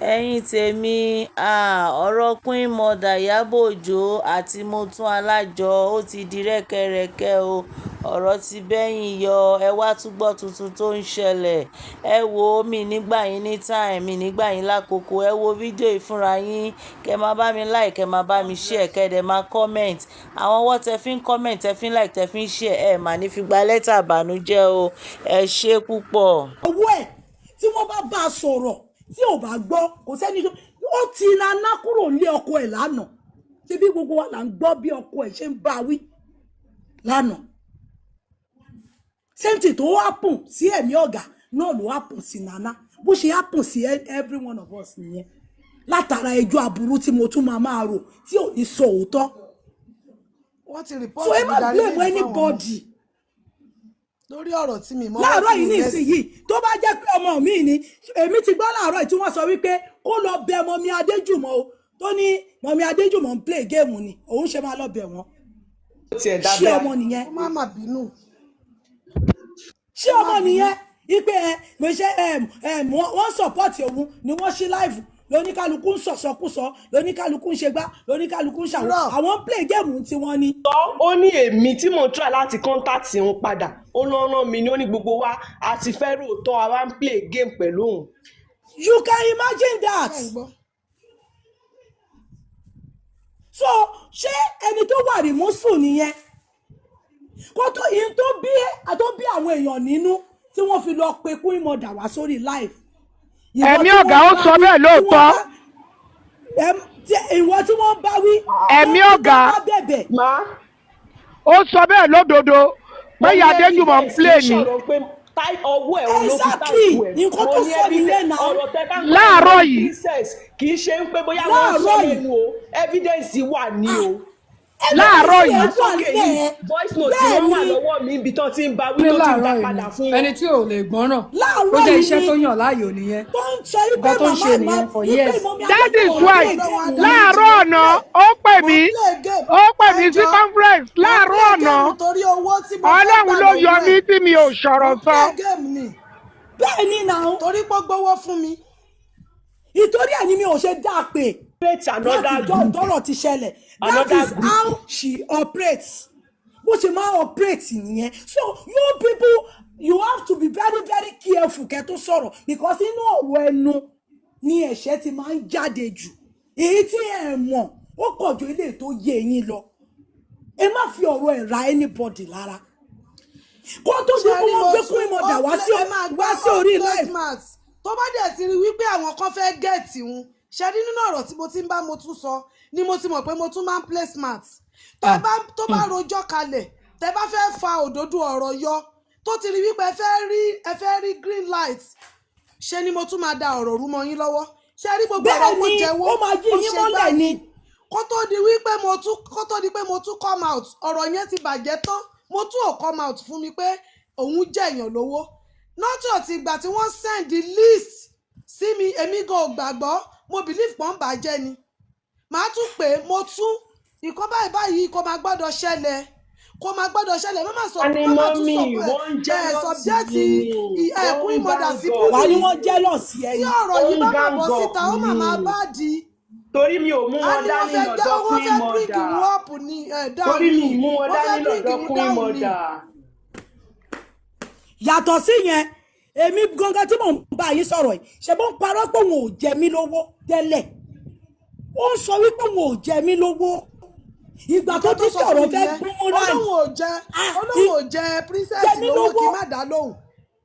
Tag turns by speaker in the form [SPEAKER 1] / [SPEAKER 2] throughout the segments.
[SPEAKER 1] Ẹ̀yin tèmi, ọ̀rọ̀ Queen Mother Ìyábọ̀ Òjó àti Motún Alájọ ó ti di rẹ́kẹrẹ̀kẹ o. Ọ̀rọ̀ ti bẹ́yìn yọ, ẹ wá túgbọ́ tuntun tó ń ṣẹlẹ̀. Ẹ wo mi nígbà yín ní time, mi nígbà yín lákòókò. Ẹ wo fídíò yìí fúnra yín, kẹ máa bá mi like, kẹ máa bá mi share, kẹ dẹ̀ máa comment. Àwọn ọwọ́ tẹ fi ń comment, tẹ fi ń like, tẹ fi ń share, ẹ má ní fi gba lẹ́tà ìbànújẹ́ o. Ẹ ṣé púpọ̀.
[SPEAKER 2] Owó ẹ̀ tí wọ́n bá bá a sọ̀rọ̀ tí ò bá gbọ́, kò sẹ́ni tó ó ti naná kúrò lé ọkọ ẹ̀ lánàá. Ṣé bí gbogbo wa là ń gbọ́ bí ọkọ ẹ̀ ṣe ń bá a wí lánàá? Same thing tó happen sí ẹ̀mí ọ̀gá náà ló happen sí Nana. Bó ṣe happen sí every one of us nìyẹn, látara ẹjọ́ aburú tí mo tún máa máa rò tí ò ní sọ òótọ́.
[SPEAKER 3] Wọ́n ti report
[SPEAKER 2] So ẹ má
[SPEAKER 3] mi
[SPEAKER 2] blame
[SPEAKER 3] fáwọn ọmọ
[SPEAKER 2] anybody
[SPEAKER 3] lórí ọ̀rọ̀ tí mi mọ́.
[SPEAKER 2] Láàárọ̀ yìí ní ìsinyìí, tó bá jẹ́ pé ọmọ mi ni, èmi ti gbọ́ láàárọ̀ yìí tí wọ́n sọ wípé kó lọ bẹ mummy Adéjùmọ̀ o, tó ní mummy Adéjùmọ̀ ń play game ni òun ṣe máa lọ bẹ̀ wọ́n.
[SPEAKER 4] Ó tiẹ̀
[SPEAKER 2] Ṣé
[SPEAKER 4] dábẹ́.
[SPEAKER 2] ọmọ nìyẹn?
[SPEAKER 3] Kó má má bínú.
[SPEAKER 2] Ṣé ọmọ nìyẹn? Ipe ẹ mo ṣe ẹ ẹ wọ́n support òun ni wọ́n ṣí live, lóníkálukú ń sọ̀sọkúsọ, lóníkálukú ń ṣe gbá, lóníkálukú ń ṣàwọ̀.
[SPEAKER 3] Irọ́.
[SPEAKER 2] Àwọn ń play game tí wọ́n ní.
[SPEAKER 4] Ó ní èmi tí mò ń try láti contact òun padà, ó lọ́ rán mi ní, ó ní gbogbo wa a ti fẹ́ ròótọ́, àwa ń play game pẹ̀lú òun.
[SPEAKER 2] You can imagine that.
[SPEAKER 3] Ṣé ń gbọ́?
[SPEAKER 2] So ṣé ẹni tó wà remorseful nìyẹn? Kó tó yín tó bí àwọn èèyàn nínú tí wọ́n fi lọ pe Queen Mother wá sórí live. Ìwọ
[SPEAKER 5] Ẹ̀mí
[SPEAKER 2] tí
[SPEAKER 5] ọ̀gá,
[SPEAKER 2] wọ́n
[SPEAKER 5] ó
[SPEAKER 2] bá
[SPEAKER 5] sọ
[SPEAKER 2] wí,
[SPEAKER 5] bẹ́ẹ̀
[SPEAKER 2] tí
[SPEAKER 5] lóòótọ́.
[SPEAKER 2] wọ́n ìwọ tí wọ́n bá wí
[SPEAKER 5] Ẹ̀mí
[SPEAKER 2] tó
[SPEAKER 5] ọ̀gá.
[SPEAKER 2] bá bẹ̀bẹ̀.
[SPEAKER 4] Má
[SPEAKER 5] Ó sọ bẹ́ẹ̀ lódodo pé
[SPEAKER 4] Mo ní
[SPEAKER 5] ìyá Adéjùmọ̀ ń
[SPEAKER 4] evidence, kì
[SPEAKER 5] play
[SPEAKER 4] í
[SPEAKER 5] ni.
[SPEAKER 4] ṣọ̀rọ̀ pé ọwọ́ ẹ̀ òun ló fi
[SPEAKER 2] Exactly.
[SPEAKER 4] type ẹ̀.
[SPEAKER 2] Nǹkan
[SPEAKER 4] Mo
[SPEAKER 2] tó
[SPEAKER 4] ní
[SPEAKER 2] sọ nìyẹn
[SPEAKER 4] evidence.
[SPEAKER 2] náà.
[SPEAKER 4] Ọ̀rọ̀ tẹ bá ń gbọ́
[SPEAKER 5] Láàárọ̀
[SPEAKER 4] lórí
[SPEAKER 5] yìí.
[SPEAKER 4] princess, kì í ṣe ń pé bóyá wọ́n sọ
[SPEAKER 2] Láàárọ̀ yìí.
[SPEAKER 4] lẹ́nu o, evidence wà ní o.
[SPEAKER 5] Láàárọ̀
[SPEAKER 2] Evidence
[SPEAKER 5] yìí.
[SPEAKER 2] ẹ̀ wà
[SPEAKER 4] Sókè yìí,
[SPEAKER 2] nílẹ̀.
[SPEAKER 4] voice note tí wọ́n wà
[SPEAKER 2] Bẹ́ẹ̀ ni.
[SPEAKER 4] lọ́wọ́ mi ibi tán ti ń bá wí,
[SPEAKER 6] Ní
[SPEAKER 4] tó ti ń dá
[SPEAKER 6] láàárọ̀
[SPEAKER 4] padà
[SPEAKER 6] yìí
[SPEAKER 4] fún
[SPEAKER 6] ni ẹni
[SPEAKER 4] wọn.
[SPEAKER 6] tí ò lè gbọ́ràn, ó
[SPEAKER 2] Láàárọ̀
[SPEAKER 6] jẹ́
[SPEAKER 2] yìí
[SPEAKER 6] iṣẹ́
[SPEAKER 2] ni
[SPEAKER 6] tó yàn láàyò nìyẹn.
[SPEAKER 2] Tó ń sọ wípé
[SPEAKER 6] Nǹkan tó ń
[SPEAKER 2] màmá
[SPEAKER 6] ṣe nìyẹn for
[SPEAKER 2] wípé
[SPEAKER 6] years.
[SPEAKER 2] Mummy
[SPEAKER 5] That is
[SPEAKER 2] Adéjùmọ̀
[SPEAKER 5] why
[SPEAKER 2] play game ni.
[SPEAKER 5] láàárọ̀ ọ̀nà ó pè mí, ó pè mí sí conference
[SPEAKER 3] Mo
[SPEAKER 5] láàárọ̀
[SPEAKER 3] play
[SPEAKER 5] ọ̀nà.
[SPEAKER 3] game torí owó tí mo fẹ́
[SPEAKER 5] Ọlọ́run
[SPEAKER 3] gbà
[SPEAKER 5] ló yọ
[SPEAKER 3] lọ́wọ́
[SPEAKER 5] mí
[SPEAKER 3] ẹ̀.
[SPEAKER 5] tí mi ò sọ̀rọ̀
[SPEAKER 3] Mo
[SPEAKER 5] sọ.
[SPEAKER 3] play game ni.
[SPEAKER 2] Bẹ́ẹ̀ ni náà.
[SPEAKER 3] Torí pé ó gbowó fún mi.
[SPEAKER 2] Ìtorí ẹ̀ ni mi ò ṣe dá a pè
[SPEAKER 4] Create another
[SPEAKER 2] láti jọ
[SPEAKER 4] group.
[SPEAKER 2] tọ́rọ̀ ti ṣẹlẹ̀. That
[SPEAKER 4] Another
[SPEAKER 2] is
[SPEAKER 4] group.
[SPEAKER 2] how she operates. Bó ṣe máa operate nìyẹn. So you people, you have to be very very careful kẹ́ tó sọ̀rọ̀, because inú ọ̀rọ̀ ẹnu ni ẹ̀ṣẹ̀ ti máa ń jáde jù. Èyí tí ẹ mọ̀ ó pọ̀ ju eléyìí tó yé yín lọ. Ẹ má fi ọ̀rọ̀ ẹ̀ ra anybody lára kó tó di
[SPEAKER 3] Ṣe
[SPEAKER 2] pé
[SPEAKER 3] rí
[SPEAKER 2] wọ́n
[SPEAKER 3] mo
[SPEAKER 2] gbé
[SPEAKER 3] tún
[SPEAKER 2] Queen Mother
[SPEAKER 3] ó
[SPEAKER 2] wá sí
[SPEAKER 3] ẹ máa
[SPEAKER 2] wá
[SPEAKER 3] gbọ́
[SPEAKER 2] sí orí
[SPEAKER 3] ó play
[SPEAKER 2] live.
[SPEAKER 3] smart. Tó bá dẹ̀ ti rí wípé àwọn kan fẹ́ get òun, ṣe rí nínú ọ̀rọ̀ tí mo ti ń bá mo tún sọ ni mo ti mọ̀ pé mo tún máa ń play smart. Tó bá tó bá rojọ́ kalẹ̀, tẹ bá fẹ́ fa òdodo ọ̀rọ̀ yọ, tó ti rí wípé ẹ fẹ́ rí green light, ṣe ni mo tún máa da ọ̀rọ̀ rú mọ́ yín lọ́wọ́. Ṣe rí gbogbo ọ̀rọ̀
[SPEAKER 2] Bẹ́ẹ̀
[SPEAKER 3] mo
[SPEAKER 2] ni
[SPEAKER 3] jẹ́wọ́,
[SPEAKER 2] ó máa yí
[SPEAKER 3] ó
[SPEAKER 2] yín
[SPEAKER 3] ṣe
[SPEAKER 2] mọ́lẹ̀ ni.
[SPEAKER 3] gbáàkì. Kó tó di pé mo tún come out, ọ̀rọ̀ yẹn ti bàjẹ́ tán. Mo tún ò come out fún mi pé òun jẹ́ èèyàn lówó nọ́tọ̀ ti ìgbà tí wọ́n send the list sí mi, èmi gan ò gbàgbọ́. Mo believe pọ́n bàjẹ́ ni. Màá tún pè é, mo tún ìkan báyìí báyìí, kò máa gbọ́dọ̀ ṣẹlẹ̀, kò máa gbọ́dọ̀ ṣẹlẹ̀. Má má sọ,
[SPEAKER 4] A ní
[SPEAKER 3] má má tún
[SPEAKER 4] mummy,
[SPEAKER 3] sọ
[SPEAKER 4] wọ́n ń
[SPEAKER 3] ẹ
[SPEAKER 4] jealous
[SPEAKER 3] subject
[SPEAKER 4] ni,
[SPEAKER 3] ẹ
[SPEAKER 4] wọ́n
[SPEAKER 3] Queen
[SPEAKER 4] ń
[SPEAKER 3] Mother sí
[SPEAKER 4] gang up.
[SPEAKER 2] Wà ní
[SPEAKER 3] bully.
[SPEAKER 2] wọ́n jealous
[SPEAKER 3] Tí
[SPEAKER 2] ẹni.
[SPEAKER 3] ọ̀rọ̀
[SPEAKER 4] Ó
[SPEAKER 3] yìí
[SPEAKER 4] ń
[SPEAKER 3] bá má
[SPEAKER 4] gang
[SPEAKER 3] bọ́
[SPEAKER 4] up
[SPEAKER 3] síta, ó mà máa
[SPEAKER 4] ni.
[SPEAKER 3] bá di.
[SPEAKER 4] Torí mi ò mú
[SPEAKER 3] A
[SPEAKER 4] wọn
[SPEAKER 3] ní wọ́n
[SPEAKER 4] dání
[SPEAKER 3] fẹ́ gbé
[SPEAKER 4] lọ́dọ̀
[SPEAKER 3] wọ́n
[SPEAKER 4] Queen
[SPEAKER 3] fẹ́ bring
[SPEAKER 4] Mother.
[SPEAKER 3] wọn up ní ẹ̀ down
[SPEAKER 4] Torí mi
[SPEAKER 3] ní
[SPEAKER 4] ì mú wọn
[SPEAKER 3] wọ́n fẹ́
[SPEAKER 4] dání
[SPEAKER 3] bring
[SPEAKER 4] lọ́dọ̀
[SPEAKER 3] wọn
[SPEAKER 4] Queen
[SPEAKER 3] down ní.
[SPEAKER 4] Mother.
[SPEAKER 2] Yàtọ̀ sí yẹn, èmi gangan tí mò ń bá yín sọ̀rọ̀ yìí, ṣe bó ń parọ́ pé òun ò jẹ mí lówó tẹ́lẹ̀? Ó ń sọ wípé òun ò jẹ mí lówó. Ìgbà tó
[SPEAKER 3] Nǹkan tó
[SPEAKER 2] ti
[SPEAKER 3] sọ fún
[SPEAKER 2] ọ̀rọ̀
[SPEAKER 3] mi
[SPEAKER 2] fẹ́
[SPEAKER 3] nìyẹn.
[SPEAKER 2] gún
[SPEAKER 3] Ó
[SPEAKER 2] ráì
[SPEAKER 3] lóun ò jẹ ó lóun ò jẹ princess
[SPEAKER 2] jẹ mí
[SPEAKER 3] lówó,
[SPEAKER 2] lówó.
[SPEAKER 3] kí n má dá lóhùn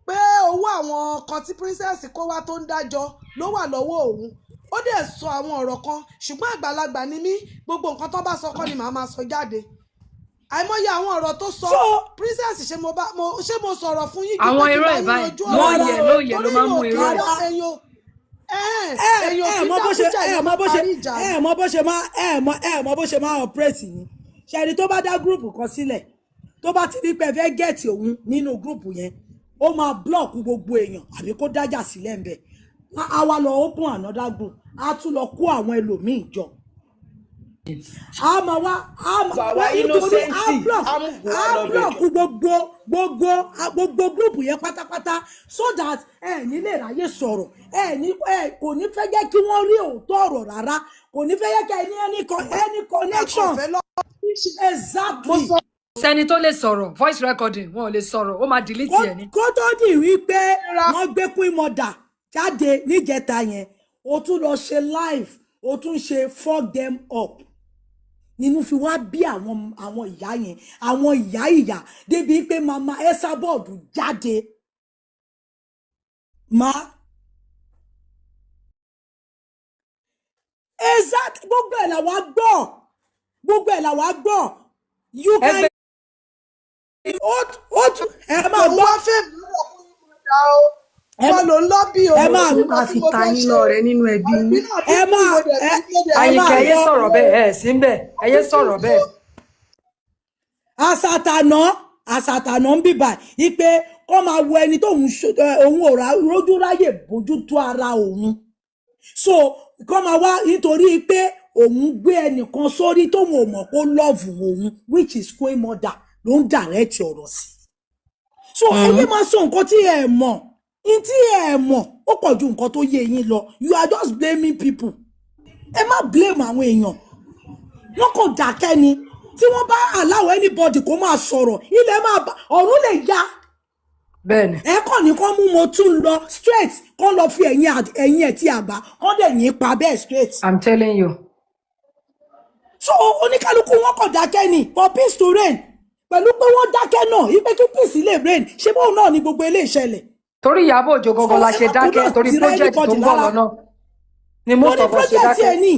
[SPEAKER 3] pé owó àwọn kan tí princess kó wá tó ń dájọ́ ló wà lọ́wọ́ òun. Ó dẹ̀ sọ àwọn ọ̀rọ̀ kan, ṣùgbọ́n àgbàlagbà ni mí, gbogbo nǹkan tó bá sọ kọ́ ni màá máa sọ jáde. Àìmọye àwọn ọ̀rọ̀ tó sọ.
[SPEAKER 2] So
[SPEAKER 3] Princess, ṣé mo bá mo ṣé mo sọ̀rọ̀ fún yín ju
[SPEAKER 6] Àwọn
[SPEAKER 3] pé kí n
[SPEAKER 6] irọ́
[SPEAKER 3] bá
[SPEAKER 6] ẹ̀
[SPEAKER 3] yín
[SPEAKER 6] báyìí
[SPEAKER 3] yanjú
[SPEAKER 6] lóòyẹ̀
[SPEAKER 3] ọ̀rọ̀ lọ?
[SPEAKER 6] lóòyẹ̀ ló
[SPEAKER 3] Torí
[SPEAKER 6] máa ń
[SPEAKER 3] yóò
[SPEAKER 6] mú
[SPEAKER 3] kí
[SPEAKER 6] irọ́ ẹ̀.
[SPEAKER 3] dá èèyàn
[SPEAKER 2] ẹ
[SPEAKER 3] èèyàn
[SPEAKER 2] ẹ
[SPEAKER 3] kì í
[SPEAKER 2] mọ bó ṣe
[SPEAKER 3] dákújà
[SPEAKER 2] ẹ
[SPEAKER 3] èèyàn
[SPEAKER 2] mọ
[SPEAKER 3] máa
[SPEAKER 2] bó ṣe
[SPEAKER 3] parí ìjà ni.
[SPEAKER 2] Ẹ mọ bó ṣe máa operate yín. Ṣe ẹni tó bá dá group kan sílẹ̀, tó bá ti rí pé ẹ fẹ́ get òun nínú group yẹn, ó máa block gbogbo èèyàn àbí kó dájà sílẹ̀ ńbẹ̀. Á wá lọ open another group, á tún lọ kó àwọn ẹlòmíì jọ. A máa wá, a máa
[SPEAKER 4] Wàá
[SPEAKER 2] wá
[SPEAKER 4] wá
[SPEAKER 2] nítorí a
[SPEAKER 4] innocenti
[SPEAKER 2] block,
[SPEAKER 4] amúgùn
[SPEAKER 2] a
[SPEAKER 4] wá lọ́bẹ̀.
[SPEAKER 2] block gbogbo group yẹn pátápátá so that ẹ ní lè ráyè sọ̀rọ̀, ẹ ní ẹ kò ní fẹ́ jẹ́ kí wọ́n rí òótọ́ ọ̀rọ̀ rárá, kò ní fẹ́ jẹ́ kí ẹ ní any
[SPEAKER 3] Ẹ kàn
[SPEAKER 2] connection.
[SPEAKER 3] fẹ́ lọ. Mo
[SPEAKER 2] Exactly.
[SPEAKER 3] sọ
[SPEAKER 6] Sẹ́ni tó lè sọ̀rọ̀ voice recording, wọn ò lè sọ̀rọ̀, ó máa delete ẹ̀ ni.
[SPEAKER 2] Kó tó di wípé
[SPEAKER 3] ra
[SPEAKER 2] wọ́n gbé Queen Mother jáde níjẹta yẹn, o tún lọ ṣe live, o tún ṣe fuck them up, nínú fi wá bí àwọn ìyá yẹn, àwọn ìyá débi pé mama Esabod jáde má exact. Gbogbo ẹ̀ làwa gbọ́, gbogbo ẹ̀ làwa gbọ́. You
[SPEAKER 6] Ẹ
[SPEAKER 2] can
[SPEAKER 6] gbé
[SPEAKER 2] ó tún ẹ máa
[SPEAKER 3] òun
[SPEAKER 2] gbọ́
[SPEAKER 3] wá fèmí lọ́wọ́ fún ìmọ̀dà o.
[SPEAKER 2] ẹ
[SPEAKER 3] Wọ́n ló ń lọ́bì o,
[SPEAKER 2] ẹ
[SPEAKER 3] kò
[SPEAKER 2] máa
[SPEAKER 3] sí
[SPEAKER 7] Tó
[SPEAKER 3] nǹkan
[SPEAKER 7] bá
[SPEAKER 3] tí
[SPEAKER 7] fi
[SPEAKER 3] mo
[SPEAKER 7] ta
[SPEAKER 3] fẹ́
[SPEAKER 7] yín
[SPEAKER 3] ṣe.
[SPEAKER 7] lọ́rẹ nínú ẹbí
[SPEAKER 3] Èmi
[SPEAKER 7] yín.
[SPEAKER 3] náà
[SPEAKER 2] ẹ
[SPEAKER 3] bínú,
[SPEAKER 2] máa
[SPEAKER 3] mo dẹ̀
[SPEAKER 2] ẹ
[SPEAKER 3] bí mo dẹ̀
[SPEAKER 2] ẹ máa
[SPEAKER 6] Àyìnkẹ́, ẹ yé
[SPEAKER 2] gbọ́.
[SPEAKER 6] sọ̀rọ̀ bẹ́ẹ̀, ẹ sí ń bẹ̀, ẹ yé sọ̀rọ̀ bẹ́ẹ̀.
[SPEAKER 2] Àsàtànà ń bìbà ipe kọ́ máa wo ẹni tóun òun ò rójú ráyè bójú tó ara òun, so kọ́ máa wá nítorí pé òun gbé ẹnìkan sórí tóun ò mọ̀ kó lọ́ọ̀fù òun, which is Queen Mother ló ń dàrẹ́tì ọ̀rọ̀ sí. So ẹyẹ máa sọ nǹkan tí ẹ mọ̀ ní tí ẹ mọ̀, ó pọ̀ ju nǹkan tó yé yín lọ. You are just blaming people. Ẹ má blame àwọn èèyàn, wọn kò dákẹ́ ni. Tí wọ́n bá allow anybody kó máa sọ̀rọ̀, ilẹ̀ máa bá ọ̀run lè ya.
[SPEAKER 6] Bẹ́ẹ̀ ni.
[SPEAKER 2] Ẹ kàn ní kán mú mo tún lọ straight, kán lọ fi ẹ̀yìn ẹ̀ tí àbá kán dẹ̀ yín pa bẹ́ẹ̀ straight.
[SPEAKER 6] I'm telling you.
[SPEAKER 2] So oníkálukú wọn kàn dákẹ́ ni for peace to reign. Pẹ̀lú pé wọ́n dákẹ́ náà ipe kí peace lè reign, ṣé bóun náà ni gbogbo eléyìí ṣẹlẹ̀.
[SPEAKER 6] Torí Ìyábọ̀ Òjó
[SPEAKER 2] So
[SPEAKER 6] gangan la
[SPEAKER 2] ẹ
[SPEAKER 6] ṣe
[SPEAKER 2] má kó
[SPEAKER 6] dákẹ́,
[SPEAKER 2] náà
[SPEAKER 6] torí
[SPEAKER 2] tira
[SPEAKER 6] project tó
[SPEAKER 2] anybody
[SPEAKER 6] ń bọ̀
[SPEAKER 2] lára
[SPEAKER 6] lọ́nà ni most
[SPEAKER 2] lórí
[SPEAKER 6] of us ṣe
[SPEAKER 2] project
[SPEAKER 6] dákẹ́.
[SPEAKER 2] ẹ̀ ní.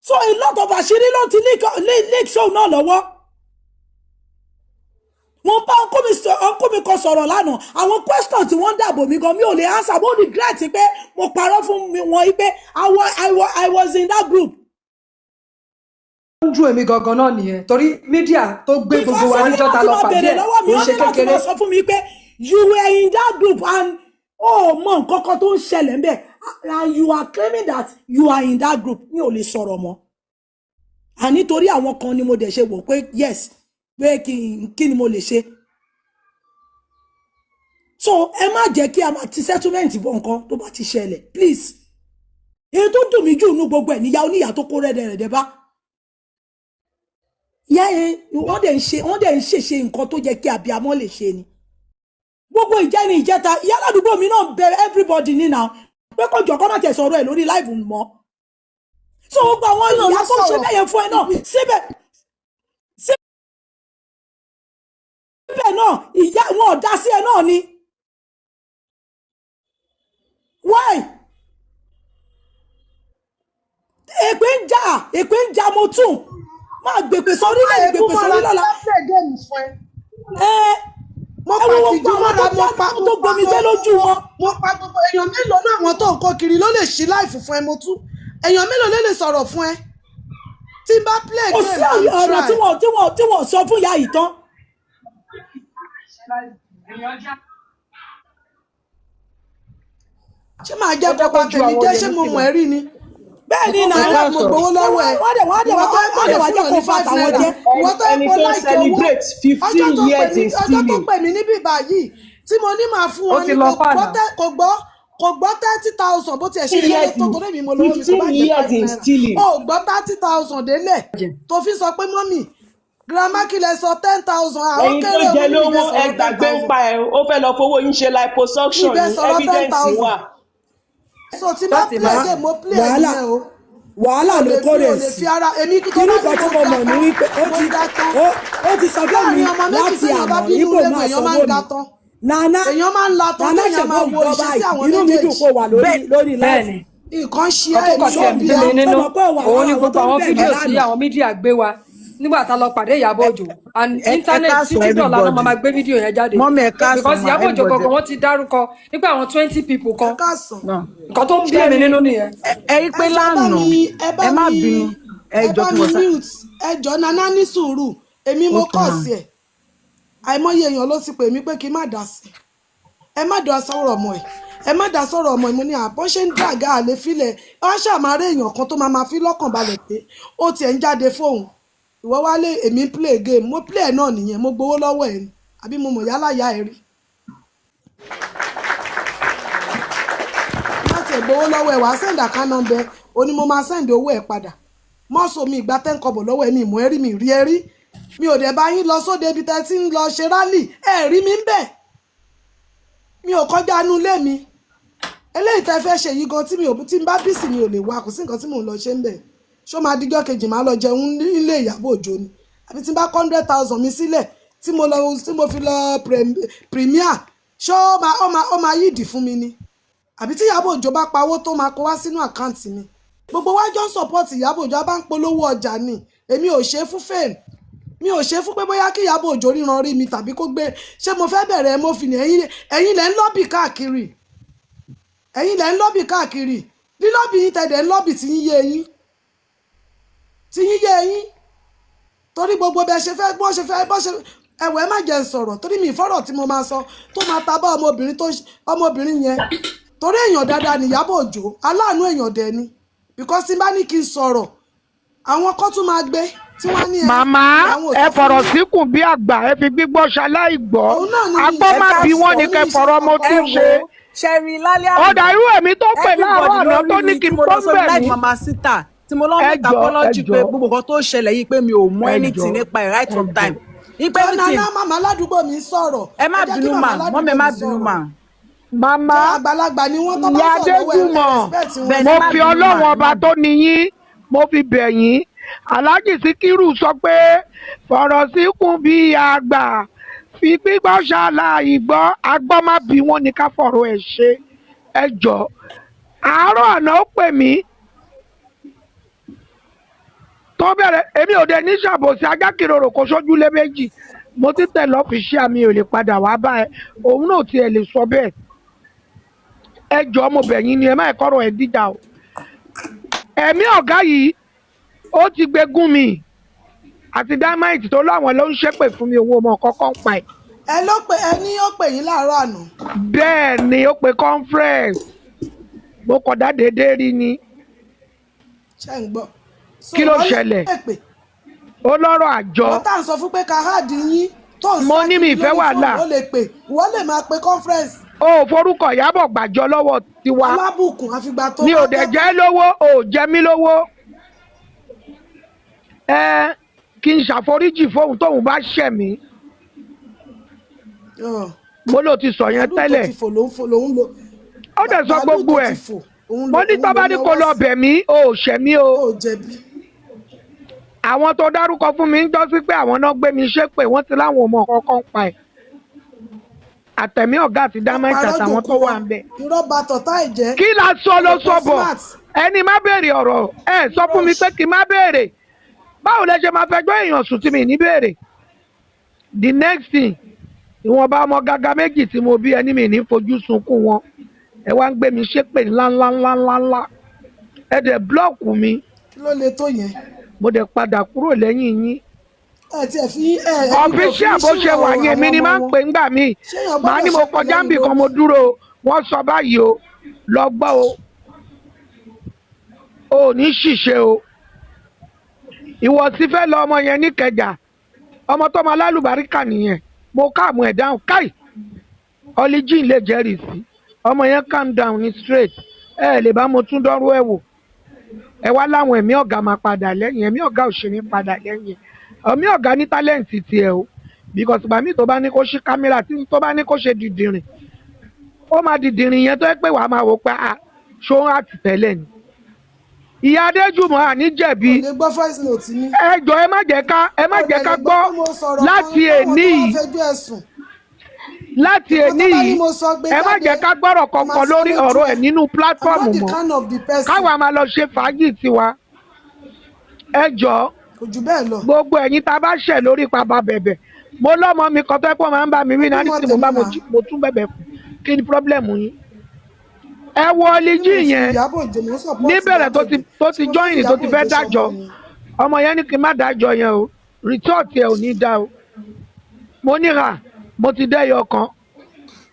[SPEAKER 2] So a lot of àṣírí ló ti leak show náà lọ́wọ́. Mo bá ọkọ mi kan sọ̀rọ̀ lánàá, àwọn question tí wọ́n dàbò mi gan mi ò lè answer. Mo regret pé mo parọ́ fún mi wọn pé I was in that group.
[SPEAKER 6] Ó ń dùn èmi gangan náà nìyẹn, torí mídíà tó gbé gbogbo
[SPEAKER 2] Because
[SPEAKER 6] wa
[SPEAKER 2] ó ní
[SPEAKER 6] níjọ́ ta
[SPEAKER 2] láti
[SPEAKER 6] lọ
[SPEAKER 2] máa
[SPEAKER 6] pàdé
[SPEAKER 2] béèrè
[SPEAKER 6] ẹ̀
[SPEAKER 2] lọ́wọ́ mi,
[SPEAKER 6] kò ń
[SPEAKER 2] ó
[SPEAKER 6] ṣe
[SPEAKER 2] ní láti
[SPEAKER 6] kékeré.
[SPEAKER 2] máa sọ fún mi pé you were in that group and ó mọ nǹkan kan tó ń ṣẹlẹ̀ ńbẹ̀ and you are claiming that you are in that group. Mi ò lè sọ̀rọ̀ mọ́. À nítorí àwọn kan ni mo dẹ̀ ṣe wò pé yes, pé kí ni mo lè ṣe. So ẹ má jẹ́ kí a máa ti settlement bọ̀ nǹkan tó bá ti ṣẹlẹ̀, please. Èyí tó dùn mí jù nú gbogbo ẹ̀ níyà oníyà tó kó rẹ́dẹ̀rẹ̀dẹ̀ bá ìyá yẹn. Wọ́n dẹ̀ ń ṣe, wọ́n dẹ̀ ń ṣèṣe nǹkan tó jẹ́ kí abiyamọ lè ṣe ni. Gbogbo ìjẹni ìjẹta, ìyá aládùúgbò mi náà bẹ everybody ní náà pé kó jọ kó má tẹ̀ sọ̀rọ̀ ẹ̀ lórí live mọ́. So gbogbo àwọn
[SPEAKER 3] Kí ló
[SPEAKER 2] ìyá
[SPEAKER 3] ń
[SPEAKER 2] tó ń ṣe
[SPEAKER 3] sọ̀rọ̀?
[SPEAKER 2] bẹ́yẹn fún ẹ náà, síbẹ̀ síbẹ̀ náà ìyá wọn ò dá sí ẹ náà ni. Why? Èpè ń jà, èpè ń jà, mo tún máa gbèpè sórí
[SPEAKER 3] Pa
[SPEAKER 2] lẹ́yìn
[SPEAKER 3] èébú
[SPEAKER 2] gbèpè
[SPEAKER 3] mọ́ra
[SPEAKER 2] sórí
[SPEAKER 3] tí
[SPEAKER 2] lọ́la.
[SPEAKER 3] bá play game fún ẹ.
[SPEAKER 2] Ẹ
[SPEAKER 3] Mo
[SPEAKER 2] ẹ
[SPEAKER 3] pa
[SPEAKER 2] wo
[SPEAKER 3] tìjú
[SPEAKER 2] gbogbo àwọn
[SPEAKER 3] mọ́ra,
[SPEAKER 2] tó
[SPEAKER 3] mo
[SPEAKER 2] já
[SPEAKER 3] pa
[SPEAKER 2] tó
[SPEAKER 3] mo pa
[SPEAKER 2] gbomi jẹ́ lójú wọn.
[SPEAKER 3] Mo pa gbogbo èèyàn mélòó náà, àwọn tó ń kó kiri ló lè ṣí láìfù fún ẹ? Mo tú èèyàn mélòó ló lè sọ̀rọ̀ fún ẹ tí n bá play
[SPEAKER 2] Kò
[SPEAKER 3] game
[SPEAKER 2] sí
[SPEAKER 3] and
[SPEAKER 2] ọ̀rọ̀
[SPEAKER 3] try.
[SPEAKER 2] tí wọ́n sọ fún ìyá yìí tán.
[SPEAKER 3] Ṣé màá jẹ́
[SPEAKER 6] Ó
[SPEAKER 3] kó
[SPEAKER 6] jẹ́
[SPEAKER 3] bà
[SPEAKER 6] kó ju
[SPEAKER 3] tèmi
[SPEAKER 6] àwọn
[SPEAKER 3] jẹ́?
[SPEAKER 6] olè
[SPEAKER 3] Ṣé
[SPEAKER 6] ní
[SPEAKER 3] mo
[SPEAKER 6] tìlọ.
[SPEAKER 3] mọ̀ ẹ́ rí ni?
[SPEAKER 2] Bẹ́ẹ̀ ni
[SPEAKER 3] Mo
[SPEAKER 2] náà.
[SPEAKER 3] rà mo gbowó lọ́wọ́ ẹ̀.
[SPEAKER 2] Wọ́n dẹ̀ wọ́n dẹ̀
[SPEAKER 3] Ìwọ tó
[SPEAKER 2] wọ́n
[SPEAKER 3] kò
[SPEAKER 2] dẹ̀
[SPEAKER 3] lè
[SPEAKER 2] wá
[SPEAKER 3] fún
[SPEAKER 2] jẹ́
[SPEAKER 3] yàn
[SPEAKER 2] kó
[SPEAKER 3] ní
[SPEAKER 2] fa
[SPEAKER 3] five
[SPEAKER 2] tàwọn
[SPEAKER 3] naira.
[SPEAKER 2] jẹ́.
[SPEAKER 3] Ìwọ tó
[SPEAKER 4] Ẹni
[SPEAKER 3] kò
[SPEAKER 4] tó ń
[SPEAKER 3] láìkì owó
[SPEAKER 4] celebrate
[SPEAKER 3] ọjọ́
[SPEAKER 4] 15
[SPEAKER 3] tó pè
[SPEAKER 4] years
[SPEAKER 3] mí
[SPEAKER 4] in
[SPEAKER 3] ọjọ́ tó
[SPEAKER 4] stealing.
[SPEAKER 3] pè mí níbí báyìí tí mo ní màá fún
[SPEAKER 6] Ó
[SPEAKER 3] wọn
[SPEAKER 6] ti
[SPEAKER 3] ní
[SPEAKER 6] lọ
[SPEAKER 3] kò gbọ́
[SPEAKER 6] fànà.
[SPEAKER 3] kò gbọ́, kò gbọ́ 30,000, bó tiẹ̀ ṣe
[SPEAKER 4] 15
[SPEAKER 3] kéré
[SPEAKER 4] years
[SPEAKER 3] tó
[SPEAKER 4] in
[SPEAKER 3] torí mi mo lówó mi kò
[SPEAKER 4] 15
[SPEAKER 3] bá jẹ́
[SPEAKER 4] years
[SPEAKER 3] five
[SPEAKER 4] in
[SPEAKER 3] naira.
[SPEAKER 4] stealing.
[SPEAKER 3] O ò gbọ́ 30,000 délẹ̀ tó fi sọ pé mọ́mì girama kí lẹ sọ 10,000 àwọn
[SPEAKER 4] Ẹ̀yin tó
[SPEAKER 3] kéré
[SPEAKER 4] jẹ
[SPEAKER 3] owó ní
[SPEAKER 4] lówó
[SPEAKER 3] ìbẹ̀
[SPEAKER 4] ẹ
[SPEAKER 3] sọ̀rọ̀ ten
[SPEAKER 4] gbàgbé ń
[SPEAKER 3] thousand
[SPEAKER 4] pa ẹ, ó fẹ́ lọ fowó yín ṣe liposuction
[SPEAKER 3] ìbẹ̀
[SPEAKER 4] ní
[SPEAKER 3] sọ̀rọ̀ ten
[SPEAKER 4] evidence
[SPEAKER 3] thousand.
[SPEAKER 4] wà.
[SPEAKER 3] So tí bá
[SPEAKER 6] Láti
[SPEAKER 3] play
[SPEAKER 6] máa
[SPEAKER 3] game, mo play
[SPEAKER 2] Wàhálà
[SPEAKER 3] nìyẹn o.
[SPEAKER 2] wàhálà
[SPEAKER 3] Mi ò
[SPEAKER 2] ló
[SPEAKER 3] lè
[SPEAKER 2] kó
[SPEAKER 3] mi ò
[SPEAKER 2] rẹ̀
[SPEAKER 3] lè
[SPEAKER 2] sí.
[SPEAKER 3] fi ara èmi tó
[SPEAKER 2] Kinní
[SPEAKER 3] bá ní
[SPEAKER 2] kan tí
[SPEAKER 3] mo
[SPEAKER 2] mo
[SPEAKER 3] ga
[SPEAKER 2] mọ̀ ní
[SPEAKER 3] tán,
[SPEAKER 2] wípé ó
[SPEAKER 3] mo
[SPEAKER 2] ti
[SPEAKER 3] ga tán.
[SPEAKER 2] ó ti sọ fún mi
[SPEAKER 3] Láàrin ọmọ méjì
[SPEAKER 2] láti
[SPEAKER 3] téèyàn bá
[SPEAKER 2] àná
[SPEAKER 3] bínú
[SPEAKER 2] ipò
[SPEAKER 3] léwu
[SPEAKER 2] máa
[SPEAKER 3] èèyàn máa
[SPEAKER 2] sanwó
[SPEAKER 3] ń ga
[SPEAKER 2] mi.
[SPEAKER 3] tán.
[SPEAKER 2] Nana
[SPEAKER 3] Èèyàn máa ń la tán
[SPEAKER 2] Nana
[SPEAKER 3] téèyàn máa
[SPEAKER 2] ṣẹ̀gbọ́n
[SPEAKER 3] wo
[SPEAKER 2] gbọ́
[SPEAKER 3] ìṣesí
[SPEAKER 2] báyìí,
[SPEAKER 3] àwọn
[SPEAKER 2] inú mi dùn
[SPEAKER 3] méjèèjì.
[SPEAKER 2] kó wà lórí lórí
[SPEAKER 6] Bẹ́ẹ̀
[SPEAKER 2] live.
[SPEAKER 6] ni.
[SPEAKER 3] Nǹkan ṣe
[SPEAKER 6] Nǹkan
[SPEAKER 3] ẹ́,
[SPEAKER 6] tó
[SPEAKER 3] èmi
[SPEAKER 6] kàn
[SPEAKER 3] ò
[SPEAKER 6] tiẹ̀ ń
[SPEAKER 3] bí
[SPEAKER 6] bí mi
[SPEAKER 3] ẹ́.
[SPEAKER 6] nínú
[SPEAKER 2] Ṣé mo pé wà
[SPEAKER 6] òun
[SPEAKER 2] lára
[SPEAKER 6] ni
[SPEAKER 2] àwọn
[SPEAKER 6] gbogbo
[SPEAKER 2] tó ń
[SPEAKER 6] àwọn
[SPEAKER 2] bẹ̀ mí
[SPEAKER 6] fídíò tí
[SPEAKER 2] lánàá?
[SPEAKER 6] àwọn mídíà gbé wa nígbà tá a lọ pàdé Ìyábọ̀ Òjó and
[SPEAKER 7] Ẹ ẹ
[SPEAKER 6] internet
[SPEAKER 7] káàsán
[SPEAKER 6] títí dọ̀la náà máa
[SPEAKER 7] everybody.
[SPEAKER 6] ma gbé fídíò yẹn jáde
[SPEAKER 7] Mọ́mí ẹ káàsán
[SPEAKER 6] because
[SPEAKER 7] ma
[SPEAKER 6] Ìyábọ̀ Òjó
[SPEAKER 7] everybody.
[SPEAKER 6] gangan wọ́n ti dárúkọ nípa àwọn 20 people
[SPEAKER 3] Ẹ
[SPEAKER 6] kan.
[SPEAKER 3] káàsán.
[SPEAKER 7] Náà.
[SPEAKER 6] Nǹkan tó ń bí
[SPEAKER 7] Ṣé
[SPEAKER 6] èmi nínú nìyẹn.
[SPEAKER 7] ẹ rí pé
[SPEAKER 3] Ẹ jọ̀ọ́ bá
[SPEAKER 7] lánàá
[SPEAKER 3] mi ẹ bá
[SPEAKER 7] ẹ má
[SPEAKER 3] mi
[SPEAKER 7] bínú ẹ
[SPEAKER 3] ẹ
[SPEAKER 7] jọ
[SPEAKER 3] bá
[SPEAKER 7] kí
[SPEAKER 3] mi
[SPEAKER 7] wọ́n sá.
[SPEAKER 3] mute. Ẹ jọ̀ọ́ Nana ní sùúrù, èmi mo
[SPEAKER 7] Okay
[SPEAKER 3] kọ̀
[SPEAKER 7] ma.
[SPEAKER 3] sí ẹ̀. Àìmọye èèyàn ló ti pè mí pé kí n má dá sí, ẹ má dá sọ̀rọ̀ mọ́ ẹ̀. Ẹ má dá sọ̀rọ̀ ọmọ. Mo ní àbọ̀ ṣe ń dàgá àlè filẹ̀ wọ́n ṣàmárè èèyàn kan tó máa ma fi lọ́kàn balẹ̀ pé ó tiẹ̀ ń jáde fóun. Ìwọ wálé, èmi ń play game, mo play ẹ̀ náà nìyẹn. Mo gbowó lọ́wọ́ ẹ̀ ni àbí mo mọ̀ yálà yá ẹ rí má tiẹ̀ gbowó lọ́wọ́ ẹ̀, wàá send account number, ó ní mo máa send owó ẹ̀ padà. Mọ́sọ̀ mi ìgbà 10 kọ́bọ̀ lọ́wọ́ ẹ̀, mi ìmọ̀ ẹ́ rí, mi rí ẹ rí, mi ò dẹ̀ bá yín lọ sóde ibi tẹ́ ti ń lọ ṣe rally, ẹ̀ rí mi ń bẹ̀, mi ò kọjá inú ilé mi. Eléyìí tẹ́ fẹ́ ṣe yìí gan, tí mi ò tí n bá busy, mi ò lè wá. Kò sí nǹkan tí mò ń lọ ṣe ń bẹ̀. Ṣó máa díjọ́ kejì máa lọ jẹun nílé Ìyábọ̀ Òjó ni? Àbí tí n bá 100,000 mi sílẹ̀ tí mo lọ, tí mo fi lọ premier, ṣó ó máa yídì fún mi ni? Àbí tí Ìyábọ̀ Òjó bá pawó tó máa kó wá sínú account mi? Gbogbo wa jọ ń support Ìyábọ̀ Òjó, a bá ń polówó ọjà ni. Èmi ò ṣe é fún fame, mi ò ṣe é fún pé bóyá kí Ìyábọ̀ Òjó ríran rí mi tàbí kó gbé. Ṣé mo fẹ́ bẹ̀rẹ̀ mọ́fìnì? Ẹ̀yin lẹ́ ń lobby káàkiri, ẹ̀yin lẹ́ ń lobby káàkiri. Lílobby yín tẹ̀dẹ̀ ń lobby tí yín yé yín, tí yín yé yín, torí gbogbo bẹ́ẹ̀ ṣe fẹ́, bọ́n ṣe fẹ́, bọ́n ṣe ẹ̀wẹ̀. Má jẹ́ n sọ̀rọ̀ torí mi ìfọ́rọ̀ tí mo máa sọ tó máa ta bá ọmọbìnrin tó ọmọbìnrin yẹn, torí èèyàn dáadáa ní Ìyábọ̀ Òjó, aláàánú èèyàn dẹ̀ ni, because tí n bá ní kí n sọ̀rọ̀, àwọn kan tún máa gbé tí wọ́n ní ẹ
[SPEAKER 5] Màmá,
[SPEAKER 3] àwọn
[SPEAKER 5] ẹ
[SPEAKER 3] òsì fún
[SPEAKER 5] fọ̀rọ̀
[SPEAKER 3] mi.
[SPEAKER 5] síkùn bí àgbà, ẹ fi gbígbọ́ ṣaláì gbọ́.
[SPEAKER 3] Òun náà ni mi
[SPEAKER 5] Agbọ́
[SPEAKER 3] ìṣe
[SPEAKER 5] má
[SPEAKER 3] fẹ́
[SPEAKER 5] bí wọ́n ní
[SPEAKER 3] òun
[SPEAKER 5] kẹ́
[SPEAKER 3] ní ìṣe
[SPEAKER 5] fọ̀rọ̀ mo
[SPEAKER 3] fọkàn.
[SPEAKER 7] Ẹ
[SPEAKER 5] tún
[SPEAKER 7] wo
[SPEAKER 5] ṣe.
[SPEAKER 7] Ṣẹ́rí lálẹ́
[SPEAKER 5] Ọ̀dà
[SPEAKER 7] àná,
[SPEAKER 5] irú èmi tó pè láàárọ̀
[SPEAKER 7] everybody
[SPEAKER 5] àná
[SPEAKER 7] ló
[SPEAKER 5] tó
[SPEAKER 7] rí
[SPEAKER 5] ní
[SPEAKER 7] mi
[SPEAKER 5] kí
[SPEAKER 7] tí
[SPEAKER 5] n
[SPEAKER 7] mo
[SPEAKER 5] tó
[SPEAKER 7] lọ sórí
[SPEAKER 5] bẹ̀
[SPEAKER 7] live
[SPEAKER 5] mí.
[SPEAKER 7] Mama Sita tí mo lọ
[SPEAKER 5] Ẹ
[SPEAKER 7] make
[SPEAKER 5] jọ, ẹ
[SPEAKER 7] apology
[SPEAKER 5] jọ,
[SPEAKER 7] pé gbogbo nǹkan tó ṣẹlẹ̀ yìí, pé mi ò mọ
[SPEAKER 5] ẹ jọ,
[SPEAKER 7] anything nípa ẹ̀ right
[SPEAKER 5] ẹ
[SPEAKER 7] from
[SPEAKER 5] jọ.
[SPEAKER 7] time, nípa
[SPEAKER 3] Jọ́nà
[SPEAKER 7] everything.
[SPEAKER 3] náà, màmá aládùúgbò mi ń sọ̀rọ̀.
[SPEAKER 7] Ẹ
[SPEAKER 3] Ẹ
[SPEAKER 7] má
[SPEAKER 3] jẹ́ kí
[SPEAKER 7] bínú
[SPEAKER 3] màmá
[SPEAKER 7] mà, mọ́mí, ẹ
[SPEAKER 3] aládùúgbò
[SPEAKER 7] má
[SPEAKER 3] mi
[SPEAKER 7] bínú
[SPEAKER 3] sọ̀rọ̀.
[SPEAKER 7] mà.
[SPEAKER 5] Màmá
[SPEAKER 3] Jẹ́ àgbàlagbà ni wọ́n, tó bá
[SPEAKER 5] ìyá
[SPEAKER 3] sọ̀rọ̀ lọ́wọ́ ẹ, ẹ
[SPEAKER 5] Adéjùmọ̀,
[SPEAKER 3] respect wọn.
[SPEAKER 7] Bẹ́ẹ̀ ni,
[SPEAKER 5] mo
[SPEAKER 7] ẹ má
[SPEAKER 5] fi
[SPEAKER 7] bínú mà,
[SPEAKER 5] Ọlọ́run
[SPEAKER 7] ẹ
[SPEAKER 5] ọba
[SPEAKER 7] má
[SPEAKER 5] tó
[SPEAKER 7] bínú.
[SPEAKER 5] ní yín, mo fi bẹ̀ yín. Alhaji Síkírù sọ pé fọ̀rọ̀ síkùn bí àgbà, fi gbígbọ́ ṣaláì gbọ́. Agbọ́ má bí wọ́n ní ká fọ̀rọ̀ ẹ̀ ṣe. Ẹ jọ, àárọ̀ àná ó pè mí tó bẹ̀rẹ̀, èmi ò dé ní ṣàbòsí ajákìrorò kò sójúlé méjì. Mo ti tẹ̀ lọ́fíìsì, àmì ò lè padà wá bá ẹ, òun náà tiẹ̀ lè sọ bẹ́ẹ̀. Ẹ jọ, mo bẹ̀ yín ni, ẹ má ẹ kọ́rọ̀ ẹ díjà o. Ẹ̀mí ọ̀gá yìí ó ti gbégún mi àti dynamite tó láwọn ló ń ṣépè fún mi, òun ò mọ kọ́kọ́ ń pa ẹ̀.
[SPEAKER 3] Ẹ ló pè, ẹ ní ó pè yín láàárọ̀ àná?
[SPEAKER 5] Bẹ́ẹ̀ ni, ó pe conference, mo kọ̀ dá déédéé rí ni.
[SPEAKER 3] Ṣe ń gbọ́? So
[SPEAKER 5] Kí ló
[SPEAKER 3] wọ́n
[SPEAKER 5] ṣẹlẹ̀?
[SPEAKER 3] lè pè
[SPEAKER 5] Ó lọ́rọ̀ àjọ.
[SPEAKER 3] Wọ́n tá à ń sọ fún pé ká háàdì yín tó ń
[SPEAKER 5] Mo
[SPEAKER 3] sá
[SPEAKER 5] ní mi
[SPEAKER 3] kiri
[SPEAKER 5] ìfẹ́
[SPEAKER 3] lórí
[SPEAKER 5] wàhálà.
[SPEAKER 3] fóònù, ó lè pè, ìwọ lè máa pe conference.
[SPEAKER 5] O ò forúkọ Ìyábọ̀ gbàjọ lọ́wọ́ tiwa.
[SPEAKER 3] Alábùkún, àfìgbà tó
[SPEAKER 5] Mi
[SPEAKER 3] bá
[SPEAKER 5] ò dẹ̀
[SPEAKER 3] dé.
[SPEAKER 5] jẹ́ lówó, o ò jẹ mí lówó. Ẹ kí n ṣàforíjì fóun tóun bá ṣẹ̀ mí.
[SPEAKER 3] Ọ̀,
[SPEAKER 5] Mo ló ti sọ yẹn
[SPEAKER 3] màálù tó
[SPEAKER 5] tẹ́lẹ̀.
[SPEAKER 3] ti fò ló ń fò lòún lo.
[SPEAKER 5] Ó dẹ̀ sọ
[SPEAKER 3] Màálù
[SPEAKER 5] gbogbo
[SPEAKER 3] tó
[SPEAKER 5] ẹ̀.
[SPEAKER 3] ti fò òun
[SPEAKER 5] Mo
[SPEAKER 3] ló
[SPEAKER 5] ní
[SPEAKER 3] òun
[SPEAKER 5] tó
[SPEAKER 3] ló
[SPEAKER 5] bá ní kó
[SPEAKER 3] náwó
[SPEAKER 5] lọ
[SPEAKER 3] sí.
[SPEAKER 5] bẹ̀ mí, o ò ṣẹ̀ mí o.
[SPEAKER 3] Ó jẹ̀bi.
[SPEAKER 5] Àwọn tó dárúkọ fún mi ń jọ́ sí pé àwọn náà gbé mi ṣépè, wọ́n ti láwọn ò mọ kankan pa ẹ̀, àtẹ̀mí ọ̀gá àti
[SPEAKER 3] Wọ́n
[SPEAKER 5] dámẹ́tì
[SPEAKER 3] parọ́
[SPEAKER 5] àtàwọn
[SPEAKER 3] jòkó
[SPEAKER 5] tó wà
[SPEAKER 3] wọn
[SPEAKER 5] ń bẹ̀.
[SPEAKER 3] Irọ́ ba tọ̀tá ẹ̀ jẹ́.
[SPEAKER 5] Kí la sọ ló
[SPEAKER 3] Kò
[SPEAKER 5] sọ bọ̀.
[SPEAKER 3] smart.
[SPEAKER 5] Ẹni má béèrè ọ̀rọ̀ ẹ sọ fún mi pé kí n má béèrè, báwo lẹ ṣe máa fẹjọ́ èèyàn sùn tí mi ní béèrè? The next thing, ìwọ̀nba ọmọ gàgà méjì tí mo bí, ẹni mi ní fojú sunkún wọn, ẹ wá ń gbé mi ṣépè ńlá ńlá ńlá ńlá ńlá, ẹ dẹ̀ block mi.
[SPEAKER 3] Kí ló le tó yẹn?
[SPEAKER 5] Mo dẹ̀ padà kúrò lẹ́yìn yín.
[SPEAKER 3] Ẹ tiẹ̀ fi ẹ ẹ fi kò fi
[SPEAKER 5] Official bó ṣe
[SPEAKER 3] ṣírò
[SPEAKER 5] wà yẹn
[SPEAKER 3] àwọn
[SPEAKER 5] mi ni
[SPEAKER 3] ọmọ
[SPEAKER 5] máa ń
[SPEAKER 3] wọn.
[SPEAKER 5] pè ńgbà míì.
[SPEAKER 3] Ṣé èèyàn
[SPEAKER 5] Màá
[SPEAKER 3] gbọ́dọ̀
[SPEAKER 5] ní mo
[SPEAKER 3] ṣépè
[SPEAKER 5] kọjá
[SPEAKER 3] lẹ́yìn
[SPEAKER 5] níbì kan, mo
[SPEAKER 3] lórí?
[SPEAKER 5] dúró o, wọ́n sọ báyìí o, lọ gbọ́ o, o ò ní ṣìṣe o. Ìwọ̀sí fẹ́ lọ ọmọ yẹn níkẹjà, ọmọ tó máa lálùbáríkà nìyẹn. Mo calm ẹ̀ down káì, ọlíjìn lè jẹ́rìí sí ọmọ yẹn, calm down ní straight. Ẹ lè bá mo tún dọ́rú ẹ̀ wò. Ẹ wá láwọn ẹ̀mí ọ̀gá máa padà lẹ́yìn ẹ̀mí ọ̀gá ò ṣe ní padà lẹ́yìn ẹ̀mí ọ̀gá ní talent tiẹ̀ o, because ìgbà míì tó bá ní kó ṣí camera, tí tó bá ní kó ṣe dìdìrìn, ó máa dìdìrìn yẹn tó yẹ pé wàá máa wò pé ah, ṣó ń àtì tẹ́lẹ̀ ni. Ìyá Adéjùmọ̀, àní jẹ̀bi.
[SPEAKER 3] Kò lè gbọ́ voice note mi.
[SPEAKER 5] Ẹ jọ, ẹ má jẹ́ ká, ẹ má
[SPEAKER 3] Kò
[SPEAKER 5] jẹ́
[SPEAKER 3] dẹ̀
[SPEAKER 5] ká
[SPEAKER 3] lè gbọ́
[SPEAKER 5] gbọ́
[SPEAKER 3] pé mo sọ̀rọ̀ kan
[SPEAKER 5] láti
[SPEAKER 3] fáwọn tó
[SPEAKER 5] èní
[SPEAKER 3] wá
[SPEAKER 5] yìí,
[SPEAKER 3] fẹjọ́ ẹ̀sùn.
[SPEAKER 5] Láti
[SPEAKER 3] Nǹkan
[SPEAKER 5] èní
[SPEAKER 3] tó bá ní
[SPEAKER 5] yìí,
[SPEAKER 3] mo sọ, gbé
[SPEAKER 5] ẹ má
[SPEAKER 3] jáde,
[SPEAKER 5] jẹ́ ká gbọ́rọ̀
[SPEAKER 3] máa
[SPEAKER 5] kankan
[SPEAKER 3] sọ
[SPEAKER 5] lórí
[SPEAKER 3] lójú
[SPEAKER 5] ọ̀rọ̀
[SPEAKER 3] ẹ̀.
[SPEAKER 5] ẹ̀ nínú
[SPEAKER 3] I'm
[SPEAKER 5] platform
[SPEAKER 3] not the
[SPEAKER 5] mọ́.
[SPEAKER 3] kind of the person.
[SPEAKER 5] Káwa máa lọ ṣe fàájì tiwa, ẹ jọ.
[SPEAKER 3] Kò jù bẹ́ẹ̀ lọ.
[SPEAKER 5] Gbogbo ẹ̀yin tá a bá ṣẹ̀ lórí pàbà bẹ̀bẹ̀, mo lọ́mọ mi kan tó ẹ́ pọ̀ máa ń bá mi wí náà
[SPEAKER 3] Bímọ
[SPEAKER 5] ní tí mo
[SPEAKER 3] tèmi
[SPEAKER 5] bá
[SPEAKER 3] náà.
[SPEAKER 5] mo tún bẹ̀bẹ̀ fún. Kí ni problem yín? Ẹ wo
[SPEAKER 3] Tí
[SPEAKER 5] ọlíjì
[SPEAKER 3] mo fi
[SPEAKER 5] yẹn
[SPEAKER 3] Ìyábọ̀ Òjó, mo ń support
[SPEAKER 5] níbẹ̀rẹ̀ tó
[SPEAKER 3] Ìyábọ̀
[SPEAKER 5] ti
[SPEAKER 3] Òjó.
[SPEAKER 5] tó
[SPEAKER 3] Tí
[SPEAKER 5] ti
[SPEAKER 3] mo fi
[SPEAKER 5] join, tó
[SPEAKER 3] Ìyábọ̀
[SPEAKER 5] ti fẹ́
[SPEAKER 3] Òjó
[SPEAKER 5] dájọ́
[SPEAKER 3] ṣọmọ ni.
[SPEAKER 5] ọmọ yẹn ní kí n má dájọ́ yẹn o, retort ẹ ò ní dá o. Mo ní ra mo ti dẹ́yọ kan.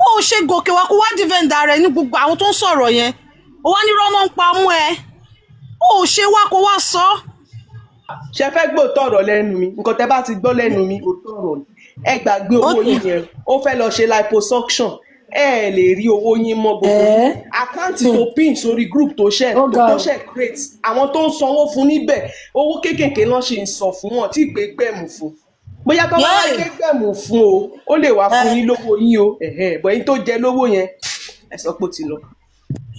[SPEAKER 8] Ó ṣe gòkè wá kó wá defend ara ẹ ní gbogbo àwọn tó ń sọ̀rọ̀ yẹn. Ó wá ní rọ́nà ń pa mú ẹ. Ó ṣe wá kó wá sọ.
[SPEAKER 4] Ṣe fẹ́ gbóòótọ́ ọ̀rọ̀ lẹ́nu mi? Nǹkan tẹ́ bá ti gbọ́ lẹ́nu mi, òótọ́ ọ̀rọ̀ ni. Ẹ gbàgbé owó yín yẹn. Ó fẹ́ lọ ṣe liposuction, ẹ ẹ lè rí owó yín mọ́. Gbogbo
[SPEAKER 6] Ẹ́
[SPEAKER 4] account tó pin sórí group tó ṣe
[SPEAKER 6] ó ga
[SPEAKER 4] tó
[SPEAKER 6] o.
[SPEAKER 4] ṣe create, àwọn tó ń sanwó fún níbẹ̀, owó kéékèèké náà ṣì ń san fún wọn tí ìpè gbẹ̀mù fún. Bóyá tó bá wá
[SPEAKER 8] Yay.
[SPEAKER 4] gbé gbẹ̀mù fún o, ó lè wá fún yín lówó yín o. Ẹ̀hẹ́, bọ̀ yín tó jẹ lówó yẹn, ẹ sọ pé ó ti lọ.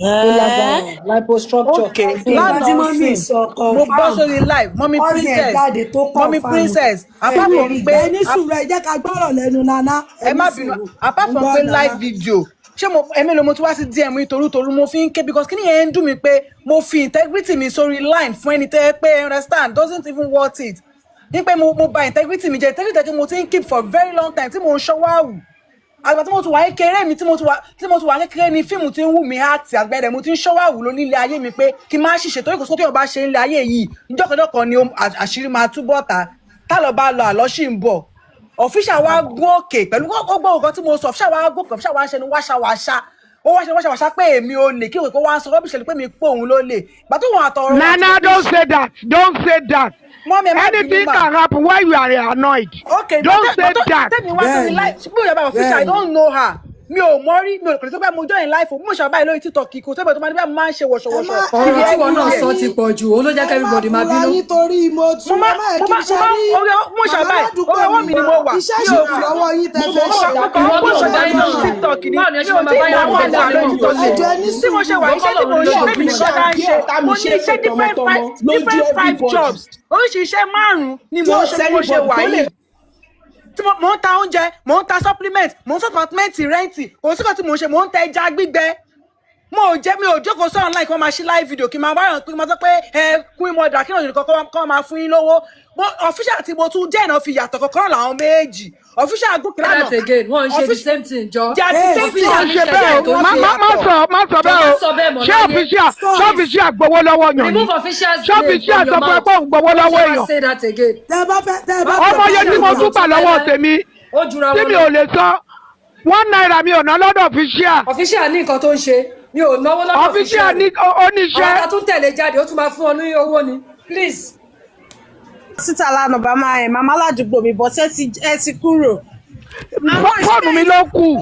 [SPEAKER 6] Ó lágbára. Lipostructure.
[SPEAKER 7] Okay.
[SPEAKER 2] Ìgbà tí
[SPEAKER 7] Lánàá
[SPEAKER 2] mọ́mí
[SPEAKER 7] sìn,
[SPEAKER 2] sọ
[SPEAKER 7] mo bọ́
[SPEAKER 2] confam,
[SPEAKER 7] sórí live mọ́mí
[SPEAKER 2] cousin ẹ̀
[SPEAKER 7] Princess,
[SPEAKER 2] jáde tó
[SPEAKER 7] mọ́mí
[SPEAKER 2] confam.
[SPEAKER 7] Princess, apart
[SPEAKER 2] Ẹ
[SPEAKER 7] from
[SPEAKER 2] rí
[SPEAKER 7] pé
[SPEAKER 2] gbà. Ẹ ní sùúrù, ẹ jẹ́ ká gbọ́rọ̀ lẹ́nu Nana.
[SPEAKER 7] ẹ
[SPEAKER 2] Ẹ ní
[SPEAKER 7] má bínú,
[SPEAKER 2] sùúrù.
[SPEAKER 7] apart
[SPEAKER 2] Ń
[SPEAKER 7] from
[SPEAKER 2] gbọ́
[SPEAKER 7] pé
[SPEAKER 2] Nana.
[SPEAKER 7] live video, ṣé mo ẹ̀mí ló mo ti wá sí DM yìí torútorú mo fi ń ké, because kí ni yẹn ń dùn mí pé mo fi integrity mi sórí line fún ẹni tẹ́ pé ẹ understand doesn't even worth it, ní pé mo bà integrity mi jẹ́, integrity tí mo ti ń keep for very long time, tí mo ń ṣọwọ́ àwù àgbà tí mo ti wà kékeré mi, tí mo ti wà kékeré ni fíìmù ti ń wù mí àti àgbẹ̀rẹ̀ mo ti ń ṣọ́wọ́ àwù ló nílé ayé mi pé kí n má ṣìṣe, torí kò sí tó bá ṣe nílé ayé yìí, níjọ́kọ̀jọ́kọ̀ ni àṣírí máa túbọ̀ ta. Tá lọ bá lọ, àlọ́ sì ń bọ̀. Official wa gún òkè pẹ̀lú ó gbọ́ nǹkan tí mo sọ. Official wa gòkè, official wa ń ṣẹnu wáṣáwáṣá, ó wá ṣe wáṣáwáṣá pé èmi ò lè kí òwe kó wá ń sọ rubbish pé mi pé òun ló lè gbà tó wọn àtọ̀rọ̀ wọn àti
[SPEAKER 5] Nana, don't say that. Don't say that.
[SPEAKER 7] Mọ́mí, ẹ má bínú
[SPEAKER 5] Anything
[SPEAKER 7] mà.
[SPEAKER 5] can happen while you are annoyed.
[SPEAKER 7] Okay.
[SPEAKER 5] Don't say that.
[SPEAKER 7] Tẹ́mi wá sórí
[SPEAKER 2] Bẹ́ẹ̀ni.
[SPEAKER 7] live bí òyìnbó official, I
[SPEAKER 2] Bẹ́ẹ̀ni.
[SPEAKER 7] don't know her, mi ò mọ̀ rí, mi ò kò lè sọ pé mo join live o. Bí mo ṣe báyìí lórí TikTok, kò sẹ́gbẹ̀ẹ́ tó máa ní bí mo máa ń ṣe
[SPEAKER 3] Ẹ má
[SPEAKER 7] wọ̀ṣọ̀wọ̀ṣọ̀
[SPEAKER 6] Ọ̀rọ̀
[SPEAKER 7] kiri
[SPEAKER 6] tí wọn náà
[SPEAKER 7] everywhere.
[SPEAKER 6] sọ ti pọ̀ jù, òun ló jẹ́
[SPEAKER 3] ẹ
[SPEAKER 6] kí
[SPEAKER 3] má
[SPEAKER 6] everybody máa
[SPEAKER 3] búra
[SPEAKER 6] bínú.
[SPEAKER 3] yín torí mo
[SPEAKER 7] Mo
[SPEAKER 3] tún
[SPEAKER 7] máa
[SPEAKER 3] ẹ má yẹ
[SPEAKER 7] mo
[SPEAKER 3] kí
[SPEAKER 7] máa
[SPEAKER 3] n ṣe
[SPEAKER 7] mo máa
[SPEAKER 3] rí
[SPEAKER 7] orí mo ṣe
[SPEAKER 3] màmá
[SPEAKER 7] báyìí,
[SPEAKER 3] ládùúgbò
[SPEAKER 7] orí ọwọ́
[SPEAKER 3] mi
[SPEAKER 7] mi ni mo wà.
[SPEAKER 3] iṣẹ́
[SPEAKER 7] Mi
[SPEAKER 3] ṣì
[SPEAKER 7] ò
[SPEAKER 3] wà lọ́wọ́ yín tẹ́
[SPEAKER 4] Mo
[SPEAKER 3] fẹ́
[SPEAKER 4] mọ̀
[SPEAKER 3] ṣe.
[SPEAKER 4] mọ̀
[SPEAKER 6] Ìwọ
[SPEAKER 7] kàn ń
[SPEAKER 6] tó
[SPEAKER 7] post
[SPEAKER 6] ń
[SPEAKER 7] ọjà
[SPEAKER 6] bá
[SPEAKER 7] mi lórí
[SPEAKER 6] yàn,
[SPEAKER 7] TikTok ni.
[SPEAKER 6] báwo ni ẹ
[SPEAKER 7] Mi
[SPEAKER 6] ṣe
[SPEAKER 7] ò
[SPEAKER 6] máa
[SPEAKER 7] tí
[SPEAKER 6] bá
[SPEAKER 7] ì mọ
[SPEAKER 6] yàn
[SPEAKER 7] àwọn
[SPEAKER 6] bẹ́ẹ̀
[SPEAKER 7] àgbà lórí
[SPEAKER 6] dání mọ̀?
[SPEAKER 7] TikTok.
[SPEAKER 3] Ẹ jọ̀ọ́, ẹ ní
[SPEAKER 7] Tí mo ṣe wà,
[SPEAKER 3] sùúrù.
[SPEAKER 7] iṣẹ́ tí mo ń ṣe
[SPEAKER 4] Ọ̀tá
[SPEAKER 7] tèmi
[SPEAKER 4] mi
[SPEAKER 7] nìkan
[SPEAKER 4] ṣe
[SPEAKER 7] dá ń
[SPEAKER 4] àbí
[SPEAKER 7] ṣe.
[SPEAKER 4] ọ̀tá mi
[SPEAKER 7] Mo ní
[SPEAKER 4] ṣe
[SPEAKER 7] iṣẹ́
[SPEAKER 4] é
[SPEAKER 7] different
[SPEAKER 4] tọmọtọmọ
[SPEAKER 7] five
[SPEAKER 4] lójú
[SPEAKER 7] different five
[SPEAKER 4] everybody.
[SPEAKER 7] jobs, oríṣi iṣẹ́ márùn-ún ni
[SPEAKER 4] Tí
[SPEAKER 7] mò
[SPEAKER 4] ò
[SPEAKER 7] ń ṣe bí mo ṣe
[SPEAKER 4] sẹ́nibọ̀dì
[SPEAKER 7] wà
[SPEAKER 4] tó lè
[SPEAKER 7] yìí. Tí mo ń ta oúnjẹ, mò ń ta supplement, mò ń sọ apartment rent, kò sí kan tí mò ń ṣe, mò ń ta ẹja gbígbẹ. Mo ò jẹ́, mi ò jókòó sọ̀rọ̀ online kí wọ́n máa ṣí live video kí n máa báyọ̀ kí n máa sọ pé ẹ queen mother kí wọ́n kọ́ máa fún yín lówó. Mo official tí mo tún jẹ́ ìná fi yàtọ̀ kọ̀ọ̀kan làwọn méjì. Official gòkè lánàá.
[SPEAKER 6] That again, wọ́n ń ṣe the
[SPEAKER 7] Official
[SPEAKER 6] same thing jọ.
[SPEAKER 7] they are the
[SPEAKER 2] Hey,
[SPEAKER 7] same thing.
[SPEAKER 5] Má
[SPEAKER 6] Official
[SPEAKER 5] ṣe
[SPEAKER 6] níṣẹ́
[SPEAKER 5] bẹ́ẹ̀
[SPEAKER 6] bẹ́ẹ̀
[SPEAKER 5] o.
[SPEAKER 6] tó
[SPEAKER 5] Má
[SPEAKER 6] ṣe.
[SPEAKER 5] má má sọ má sọ
[SPEAKER 6] Jọ
[SPEAKER 5] bẹ́ẹ̀
[SPEAKER 6] má
[SPEAKER 5] o.
[SPEAKER 6] sọ bẹ́ẹ̀ mọ́
[SPEAKER 5] Ṣé
[SPEAKER 6] láyé.
[SPEAKER 5] official ṣé
[SPEAKER 2] Stop.
[SPEAKER 5] official gbowó lọ́wọ́ yàn ni?
[SPEAKER 6] Remove official's
[SPEAKER 5] Ṣé
[SPEAKER 6] name
[SPEAKER 5] official
[SPEAKER 6] from
[SPEAKER 5] sọ
[SPEAKER 6] your
[SPEAKER 5] fún ẹ
[SPEAKER 6] mouth.
[SPEAKER 5] pé òun gbowó
[SPEAKER 6] Don't
[SPEAKER 5] lọ́wọ́
[SPEAKER 6] ever
[SPEAKER 5] èèyàn?
[SPEAKER 6] say that again.
[SPEAKER 2] Tẹ́ bá fẹ́ tẹ́
[SPEAKER 6] Má
[SPEAKER 2] bá
[SPEAKER 6] sọ
[SPEAKER 5] Ọmọ
[SPEAKER 2] fẹ́
[SPEAKER 5] yẹn tí
[SPEAKER 6] bẹ́ẹ̀
[SPEAKER 5] mo
[SPEAKER 6] mọ́
[SPEAKER 5] tún gbà lọ́wọ́
[SPEAKER 6] láyé.
[SPEAKER 5] tèmi
[SPEAKER 6] Ó jura
[SPEAKER 5] tí
[SPEAKER 6] wọn
[SPEAKER 5] mi
[SPEAKER 6] lọ.
[SPEAKER 5] ò lè sọ ₦1 mi ò ná lọ́dọ̀ official.
[SPEAKER 6] Official ní nǹkan tó ń ṣe. Mi ò náwó lọ́dọ̀
[SPEAKER 5] Official
[SPEAKER 6] official.
[SPEAKER 5] ní ó ní
[SPEAKER 6] Àwọn
[SPEAKER 5] iṣẹ́.
[SPEAKER 6] ta tún tẹ̀lé jáde, ó tún máa fún ọ ní owó ni. Please.
[SPEAKER 8] Síta lánàá bá máa ẹ̀ màmá ládùúgbò mi, but ẹ ti kúrò. Àwọn
[SPEAKER 5] Fóònù mi ló kù.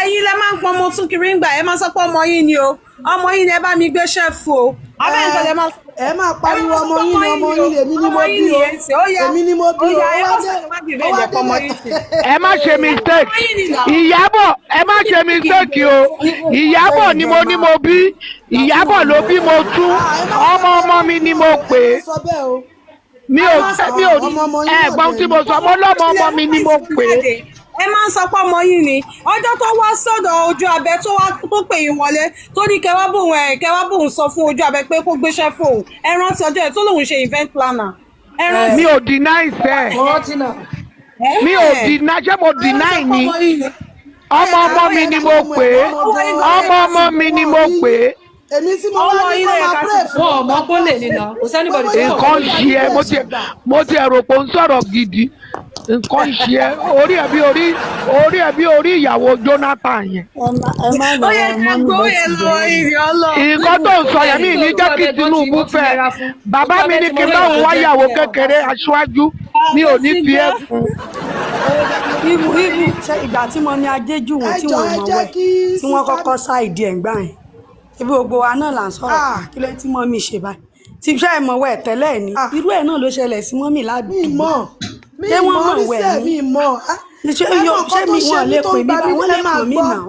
[SPEAKER 8] Ẹ̀yin lẹ máa ń pọn ọmọ tún kiri ń gbà, ẹ máa sọ pé ọmọ yín ni o, ọmọ yín ni, ẹ bá mi gbéṣẹ́ fún o. Abẹ́ nǹkan lẹ máa sọ.
[SPEAKER 3] Ẹ máa pariwo ọmọ yín ni, ọmọ yín ni, èmi ni
[SPEAKER 8] Ọmọ
[SPEAKER 3] mo
[SPEAKER 8] yín
[SPEAKER 3] bí o,
[SPEAKER 8] nìyẹn sí, ó yá.
[SPEAKER 3] èmi ni mo
[SPEAKER 8] Ó
[SPEAKER 3] bí o.
[SPEAKER 8] yá,
[SPEAKER 3] Ó
[SPEAKER 8] ẹ
[SPEAKER 3] wá
[SPEAKER 8] má
[SPEAKER 3] dé
[SPEAKER 8] sọ pé má
[SPEAKER 3] ó
[SPEAKER 8] bìbẹ́
[SPEAKER 3] wá
[SPEAKER 8] ìjẹ́ pọ̀ ọmọ
[SPEAKER 3] délẹ̀
[SPEAKER 8] yín sí.
[SPEAKER 5] Ẹ má ṣe mistake.
[SPEAKER 8] Ọmọ yín ni nà.
[SPEAKER 5] Ìyábọ̀, ẹ má ṣe mistake o. Ìyábọ̀ ni mo ní mo bí. Ìyábọ̀ ló bí mo tún.
[SPEAKER 3] Ah, ẹ má sọ
[SPEAKER 5] Ọmọ
[SPEAKER 3] bẹ́ẹ̀
[SPEAKER 5] ọmọ mi ni mo
[SPEAKER 3] ẹ
[SPEAKER 5] pè
[SPEAKER 3] má
[SPEAKER 5] é.
[SPEAKER 3] sọ bẹ́ẹ̀ o.
[SPEAKER 5] Mi ò mi ò
[SPEAKER 3] Ọmọ ọmọ yín
[SPEAKER 5] ẹ
[SPEAKER 3] náà
[SPEAKER 5] gbọ́n
[SPEAKER 3] dẹ̀
[SPEAKER 5] tí
[SPEAKER 3] ni.
[SPEAKER 5] mo sọ, mo lọ́mọ ọmọ mi ni mo pè é.
[SPEAKER 8] Ẹ máa ń sọ pé ọmọ yín ni. Ọjọ́ tó wá sọ́dọ̀ ojú abẹ, tó wá tó pè yín wọlé, tó ní kẹwàá bòun, ẹ kẹwàá bòun sọ fún ojú abẹ pé kó gbéṣẹ́ fóun. Ẹ rántí ọjọ́ yẹn tó lòun ṣe event planner? Ẹ rántí?
[SPEAKER 5] Mi ò deny sẹ́.
[SPEAKER 6] Mo rántí náà.
[SPEAKER 5] Mi ò deny. Ṣé mo deny ni? Ọmọ ọmọ mi ni mo pè é. Ọmọ ọmọ mi ni mo pè é.
[SPEAKER 3] Èmi tí mo wá
[SPEAKER 8] Ọwọ́
[SPEAKER 3] ní
[SPEAKER 8] yín
[SPEAKER 3] kó
[SPEAKER 8] ló yẹ
[SPEAKER 3] máa
[SPEAKER 8] ká
[SPEAKER 3] pray
[SPEAKER 8] ti
[SPEAKER 3] fún
[SPEAKER 6] Wọn ò mọ̀ pé ó lè ní náà. Kò sí anybody tó mọ̀ pé
[SPEAKER 5] Nǹkan
[SPEAKER 6] ó
[SPEAKER 5] ń
[SPEAKER 6] lè.
[SPEAKER 5] ṣe ẹ. Mo ti rò pé ó ń sọ̀rọ̀ gidi. Nǹkan ń ṣe ẹ. Orí ẹ bí orí ẹ bí orí ìyàwó Jonathan yẹn.
[SPEAKER 2] Ẹ má
[SPEAKER 8] Ó yẹ
[SPEAKER 2] lọ́wọ́
[SPEAKER 8] ká
[SPEAKER 2] mọ́mí
[SPEAKER 8] gbowó
[SPEAKER 2] bó
[SPEAKER 8] yẹn
[SPEAKER 2] ti
[SPEAKER 8] lọ́wọ́
[SPEAKER 2] bẹ̀rẹ̀.
[SPEAKER 8] yín ni ọlọ́.
[SPEAKER 5] Nǹkan tó ń sọ yẹn, mi ní jẹ́ kí Tinubu fẹ́. Bàbá mi ní kí n bá òun wáyàwó kékeré aṣáájú, mi ò ní fi ẹ́ fún.
[SPEAKER 2] Ibu ibu ṣe ìgbà tí mo ní Adéjùwọ̀n
[SPEAKER 3] Ẹ
[SPEAKER 2] tí
[SPEAKER 3] jọ
[SPEAKER 2] wọ́n
[SPEAKER 3] ẹ
[SPEAKER 2] mọ̀
[SPEAKER 3] jẹ́
[SPEAKER 2] wẹ̀
[SPEAKER 3] kí
[SPEAKER 2] tí wọ́n
[SPEAKER 3] sísá
[SPEAKER 2] kọ́kọ́ sá ìdí ẹ̀ ń gbà yẹn, ibi gbogbo wa náà là ń sọ̀rọ̀
[SPEAKER 3] ah
[SPEAKER 2] pé kí ló tí mọ́mí ṣe báyìí, tí iṣẹ́ ẹ̀ mọ̀ wẹ̀ tẹ́lẹ̀ ni.
[SPEAKER 3] Ah,
[SPEAKER 2] Irú ẹ̀ náà ló ṣẹlẹ̀ sí mọ́mí
[SPEAKER 3] mi
[SPEAKER 2] ládùúgbò.
[SPEAKER 3] mọ̀ mi
[SPEAKER 2] Ṣé wọ́n
[SPEAKER 3] mọ̀
[SPEAKER 2] mọ̀
[SPEAKER 3] rí
[SPEAKER 2] wẹ̀
[SPEAKER 3] sẹ́
[SPEAKER 2] ni?
[SPEAKER 3] Mi mọ̀. Ah,
[SPEAKER 2] Ṣé
[SPEAKER 3] ẹ mọ̀
[SPEAKER 2] yóò
[SPEAKER 3] nǹkan
[SPEAKER 2] ṣé
[SPEAKER 3] tó
[SPEAKER 2] mi
[SPEAKER 3] ṣe
[SPEAKER 2] wọn
[SPEAKER 3] mí
[SPEAKER 2] lè
[SPEAKER 3] tó
[SPEAKER 2] pè
[SPEAKER 3] ń
[SPEAKER 2] mí
[SPEAKER 3] gba
[SPEAKER 2] bá
[SPEAKER 3] mí.
[SPEAKER 2] wọ́n
[SPEAKER 3] Ẹ
[SPEAKER 2] lè
[SPEAKER 3] máa
[SPEAKER 2] pè mí
[SPEAKER 3] gbọ́
[SPEAKER 2] náà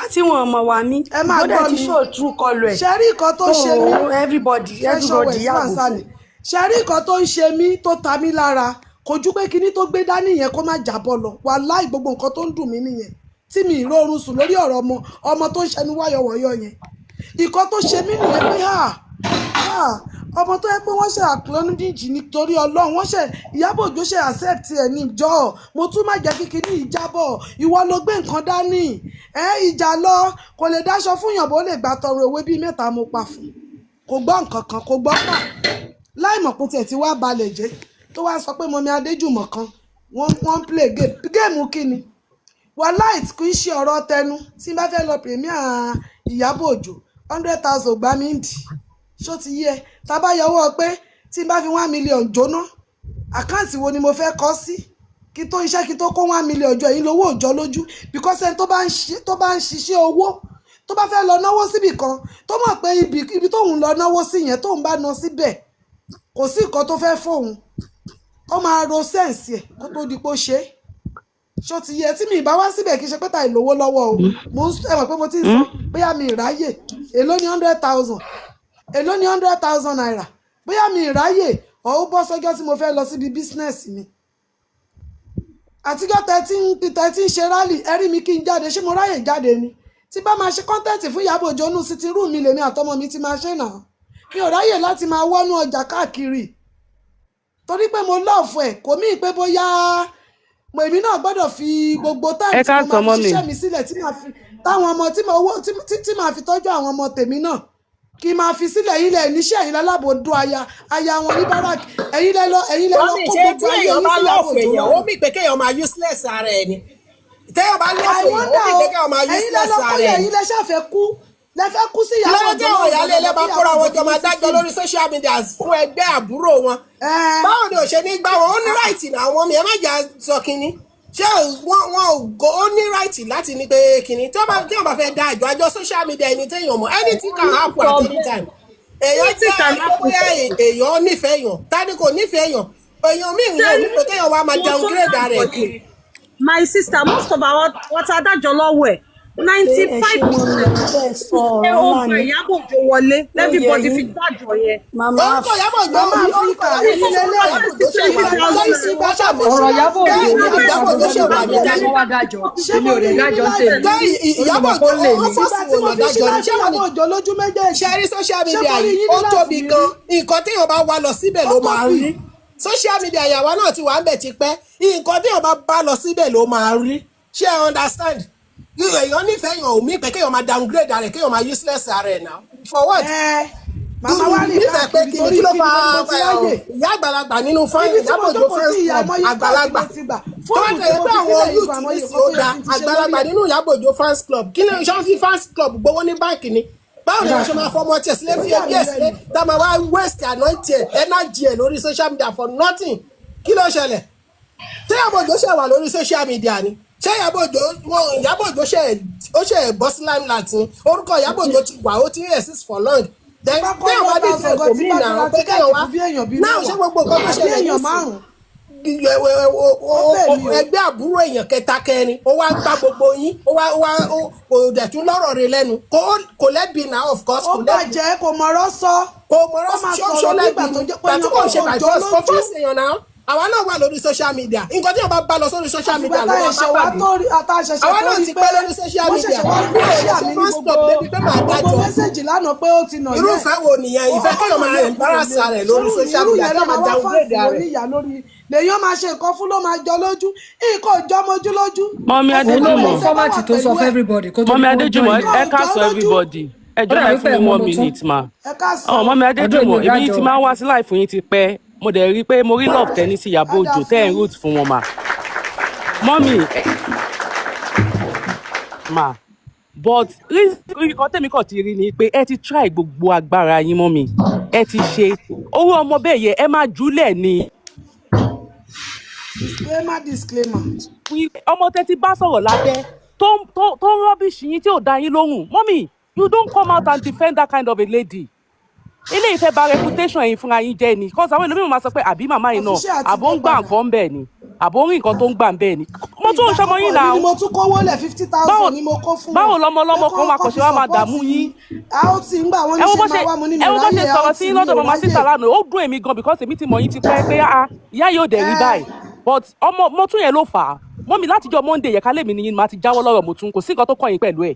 [SPEAKER 2] àti wọn mọ̀ wá mí.
[SPEAKER 3] Ẹ máa
[SPEAKER 2] Ó dẹ̀
[SPEAKER 3] gbọ́
[SPEAKER 2] ti
[SPEAKER 3] mi.
[SPEAKER 2] show true colour ẹ̀.
[SPEAKER 3] Ṣe rí nǹkan tó
[SPEAKER 2] So
[SPEAKER 3] ṣe mí
[SPEAKER 2] everybody
[SPEAKER 3] ṣe ṣọwọ́
[SPEAKER 2] everybody
[SPEAKER 3] ẹ̀ tí wà
[SPEAKER 2] yàgò
[SPEAKER 3] ń
[SPEAKER 2] fún.
[SPEAKER 3] sálẹ̀. Ṣe rí nǹkan tó ń ṣe mí tó ta mí lára, kò ju pé kinní tó gbé dání yẹn kó má jábọ́ lọ. Wàláì, gbogbo nǹkan tó ń dùn mí nìyẹn tí mi ì rọrùn sùn lórí ọ̀rọ̀ ọmọ ọmọ tó ń ṣẹnu wáyọ̀wọ̀yọ̀ yẹn. Nǹkan tó ṣe mí nìyẹn pé ha ha, ọmọ tó yẹ pé wọ́n ṣe àkìlọ́nùdíjì nítorí Ọlọ́run, wọ́n ṣe Ìyábọ̀ Òjó ṣe accept ẹ̀ ní ìjọ mo tún má jẹ́ kí kinní ìjábọ̀. Ìwọ ló gbé nǹkan dání ẹ, ìjà lọ kò lè dáṣọ fún yàn bó lè gbà tọrọ òwe bíi mẹ́ta mo pa fún kò gbọ́ nǹkan kan, kò gbọ́ pà láì mọ̀ pé tiẹ̀ ti wá balẹ̀ jẹ́ tó wá sọ pé mọ̀mí Adéjùmọ̀ kan wọ́n ń play game. Game kíni? Wàláì, kì í ṣe ọ̀rọ̀ tẹnu. Tí n bá fẹ́ lọ premiere Ìyábọ̀ Òjó, 100,000 gbá mi ń dì. Ṣó ti yé ẹ? Tá a bá yọwọ́ pé tí n bá fi 1 million jóná, account wo ni mo fẹ́ kọ́ sí kí tó iṣẹ́, kí tó kó 1 million jọ? Èyí lówó òjọ́ lójú, because ẹni tó bá ń ṣiṣẹ́ owó, tó bá fẹ́ lọ náwó síbì kan, tó mọ̀ pé ibi tóun lọ náwó sí yẹn, tóun bá ná síbẹ̀, kò sí nǹkan tó fẹ́ fóun, ó máa ro sense ẹ̀ kó tó di pé ó ṣe é. Ṣó ti yẹ? Tí mi ì bá wá síbẹ̀, kì í ṣe pé ta ìlówó lọ́wọ́ o. Mo ń ẹ mọ̀ pé mo ti ń sọ bóyá mi ì ráyè. Èló ní 100,000? Èló ní ₦100,000? Bóyá mi ì ráyè ọ̀, ó bọ́ sọ́jọ́ tí mo fẹ́ lọ síbi business mi. Àtijọ́ tẹ́tí ń ṣe rally, ẹ rí mi kí n jáde? Ṣé mo ráyè jáde ni? Tí bá máa ṣe content fún Ìyábọ̀ Òjó, nù sí ti rú mi, lèmi àtọmọ mi ti máa ṣe náà. Mi ò ráyè láti máa wọ́nú ọjà káàkiri torí pé mo love ẹ̀. Kò mí pé bóyá mo èmi náà gbọ́dọ̀ fi gbogbo time
[SPEAKER 9] Ẹ
[SPEAKER 3] tí mo
[SPEAKER 9] káàsán
[SPEAKER 3] máa fi
[SPEAKER 9] mummy.
[SPEAKER 3] ṣiṣẹ́ mi sílẹ̀, tí màá fi táwọn ọmọ tí mo owó tí màá fi tọ́jú àwọn ọmọ tèmi náà, kí n máa fi sílẹ̀. Yín lẹ̀ níṣẹ́, ẹ̀yin lálábòódó aya wọn ní barrack. Ẹ̀yin lẹ lọ
[SPEAKER 10] Mummy,
[SPEAKER 3] kó
[SPEAKER 10] ṣé
[SPEAKER 3] gbogbo
[SPEAKER 10] tí
[SPEAKER 3] ayé
[SPEAKER 10] èèyàn
[SPEAKER 3] yín
[SPEAKER 10] bá
[SPEAKER 3] sí Ìyábọ̀
[SPEAKER 10] love
[SPEAKER 3] Òjó
[SPEAKER 10] èèyàn, ó
[SPEAKER 3] lọ́rùn.
[SPEAKER 10] mì pé kéèyàn máa useless ara ẹ̀ ni? Téèyàn bá
[SPEAKER 3] I
[SPEAKER 10] love èèyàn, ó
[SPEAKER 3] wonder
[SPEAKER 10] mì
[SPEAKER 3] o.
[SPEAKER 10] pé kéèyàn máa
[SPEAKER 3] Ẹ̀yin lẹ
[SPEAKER 10] useless
[SPEAKER 3] lọ
[SPEAKER 10] ara
[SPEAKER 3] kóyè
[SPEAKER 10] ẹ̀ ni?
[SPEAKER 3] ẹ̀yin lẹ ṣàfẹ́ kú, lẹ fẹ́ kú sí
[SPEAKER 10] Kí ló
[SPEAKER 3] Ìyábọ̀
[SPEAKER 10] dé
[SPEAKER 3] Òjó
[SPEAKER 10] tí àwọn
[SPEAKER 3] lọ́rùn
[SPEAKER 10] ìyáálé ilé
[SPEAKER 3] dandan
[SPEAKER 10] bá
[SPEAKER 3] kí
[SPEAKER 10] kóra
[SPEAKER 3] Ìyábọ̀
[SPEAKER 10] wọn
[SPEAKER 3] Òjó
[SPEAKER 10] jọ
[SPEAKER 3] fi
[SPEAKER 10] máa
[SPEAKER 3] yín sí
[SPEAKER 10] dájọ́
[SPEAKER 3] fíìmù?
[SPEAKER 10] lórí social media fún ẹgbẹ́ àbúrò wọn? Báwo ni ò ṣe ní gbá wọn? Ó ní right náà. Àwọn mi, ẹ má jà sọ kínní. Ṣé wọn ò go, ó ní right láti ní pé kínní tí wọ́n bá fẹ́ dá àjọ social media, ẹni téèyàn mọ̀, anything can happen at any time. Èèyàn
[SPEAKER 4] Anything
[SPEAKER 10] jẹ́
[SPEAKER 4] can happen.
[SPEAKER 10] bóyá èèyàn nífẹ̀ẹ́ èèyàn, tani kò nífẹ̀ẹ́ èèyàn? Èèyàn míì yẹn ò ní pé kéèyàn wá máa
[SPEAKER 8] Mo tún
[SPEAKER 10] downgrade ara ẹ̀ kiri.
[SPEAKER 8] My sister, most of our wọ́n ti adájọ́ lọ́wọ́ ẹ̀, ninety
[SPEAKER 2] Ẹ ṣe
[SPEAKER 8] five
[SPEAKER 2] mummy,
[SPEAKER 8] percent
[SPEAKER 2] ẹ sọ
[SPEAKER 8] pé
[SPEAKER 2] ọ̀rọ̀
[SPEAKER 8] ó
[SPEAKER 2] ńlá
[SPEAKER 8] gba
[SPEAKER 2] ni.
[SPEAKER 8] Ìyábọ̀ Òjó wọlé,
[SPEAKER 2] Ó yẹ
[SPEAKER 8] everybody fi
[SPEAKER 2] yín.
[SPEAKER 8] dájọ́ yẹn.
[SPEAKER 2] Màmá
[SPEAKER 10] Orúkọ Ìyábọ̀ Òjó,
[SPEAKER 3] Màmá
[SPEAKER 10] orúkọ
[SPEAKER 3] Áfíríkà,
[SPEAKER 10] Ìyábọ̀
[SPEAKER 3] ẹ̀yin
[SPEAKER 10] Òjó
[SPEAKER 3] lélẹ̀
[SPEAKER 10] Ìyábọ̀ Òjó ṣe
[SPEAKER 3] ẹ̀yin
[SPEAKER 10] wà
[SPEAKER 3] lẹ lọ
[SPEAKER 10] lẹ́yìn
[SPEAKER 3] ìgbà
[SPEAKER 10] wọ́n
[SPEAKER 3] tá a
[SPEAKER 10] ṣàmọ̀
[SPEAKER 3] fi
[SPEAKER 6] Ọ̀rọ̀
[SPEAKER 3] ṣí
[SPEAKER 6] Ìyábọ̀ Òjó
[SPEAKER 10] bẹ́ẹ̀ ni
[SPEAKER 6] ní
[SPEAKER 10] Ìyábọ̀ Òjó ṣe wà ní
[SPEAKER 6] ìgbà
[SPEAKER 10] tẹ́lẹ̀.
[SPEAKER 6] tí wọ́n wá dájọ́,
[SPEAKER 3] Ṣé
[SPEAKER 6] èmi
[SPEAKER 3] mo
[SPEAKER 6] ò
[SPEAKER 3] rí
[SPEAKER 6] lè
[SPEAKER 3] yín ní
[SPEAKER 6] dájọ́ ń
[SPEAKER 3] láìpẹ́
[SPEAKER 6] tèmi.
[SPEAKER 10] Tẹ́
[SPEAKER 6] Torí mo
[SPEAKER 10] Ìyábọ̀
[SPEAKER 6] mọ̀ pé
[SPEAKER 10] Òjó
[SPEAKER 6] ó lè
[SPEAKER 10] ó
[SPEAKER 6] ní.
[SPEAKER 3] Ìgbà
[SPEAKER 10] fọ́ọ̀sì
[SPEAKER 3] tí mo
[SPEAKER 10] wòyàn
[SPEAKER 3] fi ṣí
[SPEAKER 10] dájọ́ ni.
[SPEAKER 3] láti
[SPEAKER 10] Ṣé wọ́n ní
[SPEAKER 3] Ìyábọ̀ Òjó lójú méjèèjì,
[SPEAKER 10] ṣe rí social
[SPEAKER 3] ṣé
[SPEAKER 10] media
[SPEAKER 3] mo rí
[SPEAKER 10] yìí,
[SPEAKER 3] yín ní
[SPEAKER 10] ó
[SPEAKER 3] láti
[SPEAKER 10] tóbi
[SPEAKER 3] rí?
[SPEAKER 10] gan. Nǹkan téèyàn bá wá lọ síbẹ̀
[SPEAKER 3] Ó
[SPEAKER 10] ló máa
[SPEAKER 3] tóbi.
[SPEAKER 10] rí. Social media ìyàwó náà ti wà ń bẹ̀ tipẹ́. Nǹkan téèyàn bá bá lọ síbẹ̀ ló máa rí. Ṣé ẹ understand? Èèyàn nífẹ̀ẹ́ èèyàn ò mí pé kéèyàn máa downgrade ara ẹ̀, kéèyàn máa useless ara ẹ̀ now. For what?
[SPEAKER 3] Ẹ màmá wa rìn
[SPEAKER 10] Nífẹ̀ẹ́ pé
[SPEAKER 3] káàkiri
[SPEAKER 10] kí ni
[SPEAKER 3] torí
[SPEAKER 10] kí ló
[SPEAKER 3] kí
[SPEAKER 10] fa
[SPEAKER 3] ni mo ti ráyè?
[SPEAKER 10] ìyá àgbàlagbà nínú fún
[SPEAKER 3] Ibi tí mo
[SPEAKER 10] Ìyábọ̀ Òjó
[SPEAKER 3] jókòó
[SPEAKER 10] fans
[SPEAKER 3] sí,
[SPEAKER 10] club
[SPEAKER 3] àìmọye káàdì
[SPEAKER 10] àgbàlagbà
[SPEAKER 3] mo ti gbà,
[SPEAKER 10] tó bá
[SPEAKER 3] fóònù tí
[SPEAKER 10] tẹ̀lé
[SPEAKER 3] mo
[SPEAKER 10] pé
[SPEAKER 3] fi
[SPEAKER 10] àwọn
[SPEAKER 3] sílẹ̀ yìí
[SPEAKER 10] youth
[SPEAKER 3] gan, àìmọye
[SPEAKER 10] nísìnyí
[SPEAKER 3] nǹkan
[SPEAKER 10] ó
[SPEAKER 3] tó yẹ
[SPEAKER 10] da
[SPEAKER 3] kí n ti ṣe lórí
[SPEAKER 10] àgbàlagbà
[SPEAKER 3] ẹ̀.
[SPEAKER 10] nínú Ìyábọ̀ Òjó fans club, kí ni ṣé wọ́n fi fans club gbowó ní báǹkì ni? Báwo ni wọ́n ṣe máa fọmọ tiẹ̀ sílé,
[SPEAKER 3] Ó
[SPEAKER 10] fi
[SPEAKER 3] yà
[SPEAKER 10] ẹbí
[SPEAKER 3] mí
[SPEAKER 10] ẹ̀ sílé,
[SPEAKER 3] lẹ́nu.
[SPEAKER 10] tá a máa wá waste anointing ẹ̀, energy ẹ̀ lórí social media for nothing? Kí ló ṣẹlẹ̀ ṣé Ìyábọ̀ Òjó ṣe wà lórí social media ni? Ṣé Ìyábọ̀ Òjó wọn, Ìyábọ̀ Òjó ṣe ó ṣe bọ́ sí limelight ni? Orúkọ Ìyábọ̀ Òjó ti wà, ó ti ń exist for long. Then
[SPEAKER 3] Bá kọ́
[SPEAKER 10] téèyàn bá
[SPEAKER 3] 1,000
[SPEAKER 10] nífẹ̀ẹ́
[SPEAKER 3] gan
[SPEAKER 10] kò
[SPEAKER 3] tí
[SPEAKER 10] mí
[SPEAKER 3] bá fi
[SPEAKER 10] nà
[SPEAKER 3] ra
[SPEAKER 10] pé
[SPEAKER 3] tíkẹ́ẹ̀tì
[SPEAKER 10] kéèyàn wá
[SPEAKER 3] fún bí èèyàn bíi
[SPEAKER 10] náà ṣé
[SPEAKER 3] mẹ́wàá
[SPEAKER 10] gbogbo nǹkan tó
[SPEAKER 3] àbí
[SPEAKER 10] ṣẹlẹ̀
[SPEAKER 3] èèyàn
[SPEAKER 10] nísìnyí,
[SPEAKER 3] márùn-ún, ó pè mí o.
[SPEAKER 10] ẹgbẹ́ àbúrò èèyàn kẹta kẹrin, ó wá ń gbá gbogbo yín, ó wá kò dẹ̀ tún lọ́rọ̀ rẹ̀ lẹ́nu, kò lẹ́bi náà, of course
[SPEAKER 3] Ó
[SPEAKER 10] kò lẹ́bi.
[SPEAKER 3] bàjẹ́, kò mọ̀rọ̀ sọ.
[SPEAKER 10] Kò mọ̀rọ̀
[SPEAKER 3] Ó máa
[SPEAKER 10] ṣó
[SPEAKER 3] sọ̀rọ̀
[SPEAKER 10] lẹ́bi
[SPEAKER 3] nígbà tó
[SPEAKER 10] ni
[SPEAKER 3] jẹ́ pé
[SPEAKER 10] gbà tí
[SPEAKER 3] èèyàn
[SPEAKER 10] kò
[SPEAKER 3] kan
[SPEAKER 10] ṣe
[SPEAKER 3] kò
[SPEAKER 10] by
[SPEAKER 3] jọ
[SPEAKER 10] force, kò
[SPEAKER 3] lójú.
[SPEAKER 10] force èèyàn náà. Àwa náà wà lórí social media. Nǹkan tí yóò bá bá lọ sórí social
[SPEAKER 3] Àfìgbà
[SPEAKER 10] media
[SPEAKER 3] tá
[SPEAKER 10] ló máa
[SPEAKER 3] ẹ̀ṣẹ̀
[SPEAKER 10] bá
[SPEAKER 3] wá
[SPEAKER 10] pàdé.
[SPEAKER 3] tó rí àtàṣẹ̀ṣẹ̀
[SPEAKER 10] Àwa
[SPEAKER 3] tó
[SPEAKER 10] náà
[SPEAKER 3] rí
[SPEAKER 10] ti
[SPEAKER 3] pé
[SPEAKER 10] pẹ́ lórí social
[SPEAKER 3] wọ́n
[SPEAKER 10] media.
[SPEAKER 3] ṣẹ̀ṣẹ̀ wá
[SPEAKER 10] Mi ò lè
[SPEAKER 3] ṣí
[SPEAKER 10] ṣe
[SPEAKER 3] àmì ní
[SPEAKER 10] fans
[SPEAKER 3] gbogbo
[SPEAKER 10] club débi pé màá
[SPEAKER 3] gbogbo
[SPEAKER 10] dájọ́.
[SPEAKER 3] message lánàá pé ó ti nà yẹ.
[SPEAKER 10] Irúfẹ́ wo nìyẹn?
[SPEAKER 3] Ó
[SPEAKER 10] Ìfẹ́
[SPEAKER 3] ó
[SPEAKER 10] kéèyàn
[SPEAKER 3] nà
[SPEAKER 10] máa
[SPEAKER 3] yẹ kúrò
[SPEAKER 10] embarrass
[SPEAKER 3] lé
[SPEAKER 10] ara ẹ̀ lórí
[SPEAKER 3] ṣerú
[SPEAKER 10] social
[SPEAKER 3] irú
[SPEAKER 10] media,
[SPEAKER 3] yẹn ló
[SPEAKER 10] kéèyàn
[SPEAKER 3] máa
[SPEAKER 10] máa
[SPEAKER 3] wá
[SPEAKER 10] downgrade
[SPEAKER 3] fans
[SPEAKER 10] ara ẹ̀.
[SPEAKER 3] oníyà lórí lèèyàn máa ṣe nǹkan fún, ló máa jọ lójú, nǹkan ò jọ mojú lójú.
[SPEAKER 9] Mummy
[SPEAKER 3] Kò sí
[SPEAKER 6] Òun ló
[SPEAKER 3] gbogbo
[SPEAKER 6] mọ
[SPEAKER 9] Adéjùmọ̀.
[SPEAKER 3] ẹni tẹ́ bá
[SPEAKER 6] format
[SPEAKER 3] wà
[SPEAKER 6] tó sọ
[SPEAKER 3] pẹ̀lú
[SPEAKER 6] fún
[SPEAKER 3] ẹ̀.
[SPEAKER 6] everybody kó tó
[SPEAKER 9] Mummy
[SPEAKER 6] di pé wọ́n
[SPEAKER 9] Adéjùmọ̀,
[SPEAKER 6] join
[SPEAKER 9] ẹ
[SPEAKER 6] ẹ̀.
[SPEAKER 3] Nǹkan ò jọ
[SPEAKER 9] káàsán
[SPEAKER 3] lójú.
[SPEAKER 9] everybody. Ẹ
[SPEAKER 6] Ó
[SPEAKER 9] jọ̀ọ́,
[SPEAKER 6] dàbí
[SPEAKER 9] ẹ fún
[SPEAKER 6] pé
[SPEAKER 9] mi
[SPEAKER 6] ẹ̀ mọ
[SPEAKER 9] one
[SPEAKER 6] mo tún.
[SPEAKER 9] minute ma.
[SPEAKER 3] Ẹ káàsán.
[SPEAKER 9] Ọ̀ Mummy
[SPEAKER 6] Ọdún èmi
[SPEAKER 9] Adéjùmọ̀,
[SPEAKER 6] ò
[SPEAKER 9] èmi ti
[SPEAKER 6] dájọ́.
[SPEAKER 9] máa ń wá sí live yín ti pẹ́. Mo dẹ̀ rí i pé mo rí love tẹ́ ní sí Ìyábọ̀
[SPEAKER 3] Á dáa
[SPEAKER 9] Òjó
[SPEAKER 3] fún
[SPEAKER 9] tẹ́ ẹ̀ ń
[SPEAKER 3] yín.
[SPEAKER 9] root fún wọn mà. Mummy mà, but reason nǹkan tẹ́mi kàn ti rí ni pé ẹ ti try gbogbo agbára yín, mummy. Ẹ ti ṣe owó ọmọ bẹ́ẹ̀ yẹ, ẹ máa jùlẹ̀ ni.
[SPEAKER 3] Disclaimer, disclaimer.
[SPEAKER 9] Ọmọ tẹ́ ti bá sọ̀rọ̀ lábẹ́, tó ń rubbish yín, tí ò dá yín lóhùn, mummy, you don't come out and defend that kind of a lady. Eléyìí fẹ́ bà reputation ẹ̀yin fúnra yín jẹ́ ni, cause àwọn ẹlòmíràn máa sọ pé àbí màmá yìí náà
[SPEAKER 3] Official àti
[SPEAKER 9] àbó
[SPEAKER 3] dé
[SPEAKER 9] ń gbà
[SPEAKER 3] padà.
[SPEAKER 9] nǹkan bẹ́ẹ̀ ni, àbó ń rí nǹkan tó ń gbà bẹ́ẹ̀ ni. Mo tún ń
[SPEAKER 3] Ìgbà
[SPEAKER 9] ṣọmọ
[SPEAKER 3] kọ́kọ́
[SPEAKER 9] yín
[SPEAKER 3] èmi
[SPEAKER 9] náà.
[SPEAKER 3] ni mo tún kówó lẹ̀, fifty
[SPEAKER 9] Báwo
[SPEAKER 3] thousand ni mo kó fún
[SPEAKER 9] báwo
[SPEAKER 3] wọn
[SPEAKER 9] lọmọ
[SPEAKER 3] pé
[SPEAKER 9] ọlọ́mọ kan
[SPEAKER 3] kán
[SPEAKER 9] máa
[SPEAKER 3] kán
[SPEAKER 9] kàn
[SPEAKER 3] fi
[SPEAKER 9] ṣe wá máa
[SPEAKER 3] support
[SPEAKER 9] dààmú yín?
[SPEAKER 3] Out ńgbà wọn
[SPEAKER 9] Ẹ
[SPEAKER 3] ní
[SPEAKER 9] wo
[SPEAKER 3] ṣe
[SPEAKER 9] bó
[SPEAKER 3] máa
[SPEAKER 9] ṣe
[SPEAKER 3] wá, mo ní mi
[SPEAKER 9] ẹ wo bó ṣe
[SPEAKER 3] ráyè
[SPEAKER 9] sọ̀rọ̀
[SPEAKER 3] out,
[SPEAKER 9] sí
[SPEAKER 3] mi
[SPEAKER 9] lọ́dọ̀
[SPEAKER 3] ò
[SPEAKER 9] mama
[SPEAKER 3] ráyè.
[SPEAKER 9] síta lánàá. Ó dùn èmi gan because èmi ti mọ̀ yín ti pẹ́ pé ah, ìyá yóò dẹ̀ rí
[SPEAKER 3] Ẹ
[SPEAKER 9] báyìí, but ọmọ mo tún yẹn ló fà á. Mummy, látijọ́ Monday yẹ ká lèmi nìyí máa ti jáwọ́ lọ́rọ̀ mo tún. Kò sí nǹkan tó kàn yín pẹ̀lú ẹ̀.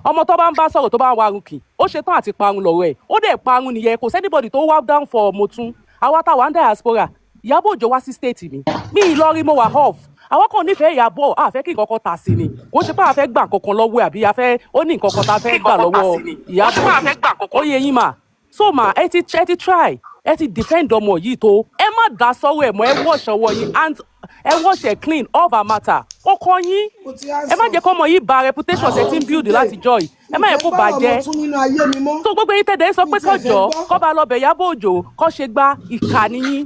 [SPEAKER 9] Ọmọ tó bá ń bá sọ̀rọ̀, tó bá ń warun kì, ó ṣe tán àti parun lọ́rọ̀ ẹ̀, ó dẹ̀ parun nìyẹn. Kò sí anybody tó wá down for mo tún. Àwa táwa ń diaspora, Ìyábọ̀ Òjó wá sí state mi, mi ì lọ rí, mo wà off. Àwọn kan nífẹ̀ẹ́ Ìyábọ̀, àfẹ́ kí nǹkan kan tà sí ni. Kò ṣe pé a fẹ́ gbà nǹkan kan lọ́wọ́ ẹ̀, àbí a fẹ́ ó ní nǹkan kan tá a fẹ́ gbà lọ́wọ́ Ìyábọ̀ Òjó. Ó yẹ yín mà. So mà, ẹ ti try, ẹ ti defend ọmọ yìí tó, ẹ má dá sọ́wọ́ ẹ̀ mọ́, ẹ wọ́ ṣọwọ́ yín and Ẹ wash ẹ clean off her matter. Ó kọ́ yín.
[SPEAKER 3] Mo ti
[SPEAKER 9] Ẹ má
[SPEAKER 3] answer.
[SPEAKER 9] jẹ́ kọ́ ọmọ yìí ba reputation ṣe ti ń build
[SPEAKER 3] Today
[SPEAKER 9] láti joy. Ẹ
[SPEAKER 3] mi
[SPEAKER 9] má yẹ
[SPEAKER 3] fẹ́
[SPEAKER 9] kó
[SPEAKER 3] gbọ́rọ̀ mo
[SPEAKER 9] bàjẹ́.
[SPEAKER 3] tún nínú ayé mi mọ́.
[SPEAKER 9] Tó gbogbo yín tẹ̀dẹ̀ ń sọ
[SPEAKER 3] Mi
[SPEAKER 9] pé
[SPEAKER 3] tiẹ̀ fẹ́
[SPEAKER 9] kọjọ́
[SPEAKER 3] gbọ́.
[SPEAKER 9] kọ́ bá lọ bẹ̀ Ìyábọ̀ Òjó kọ́ ṣe gba ìkà nìyí.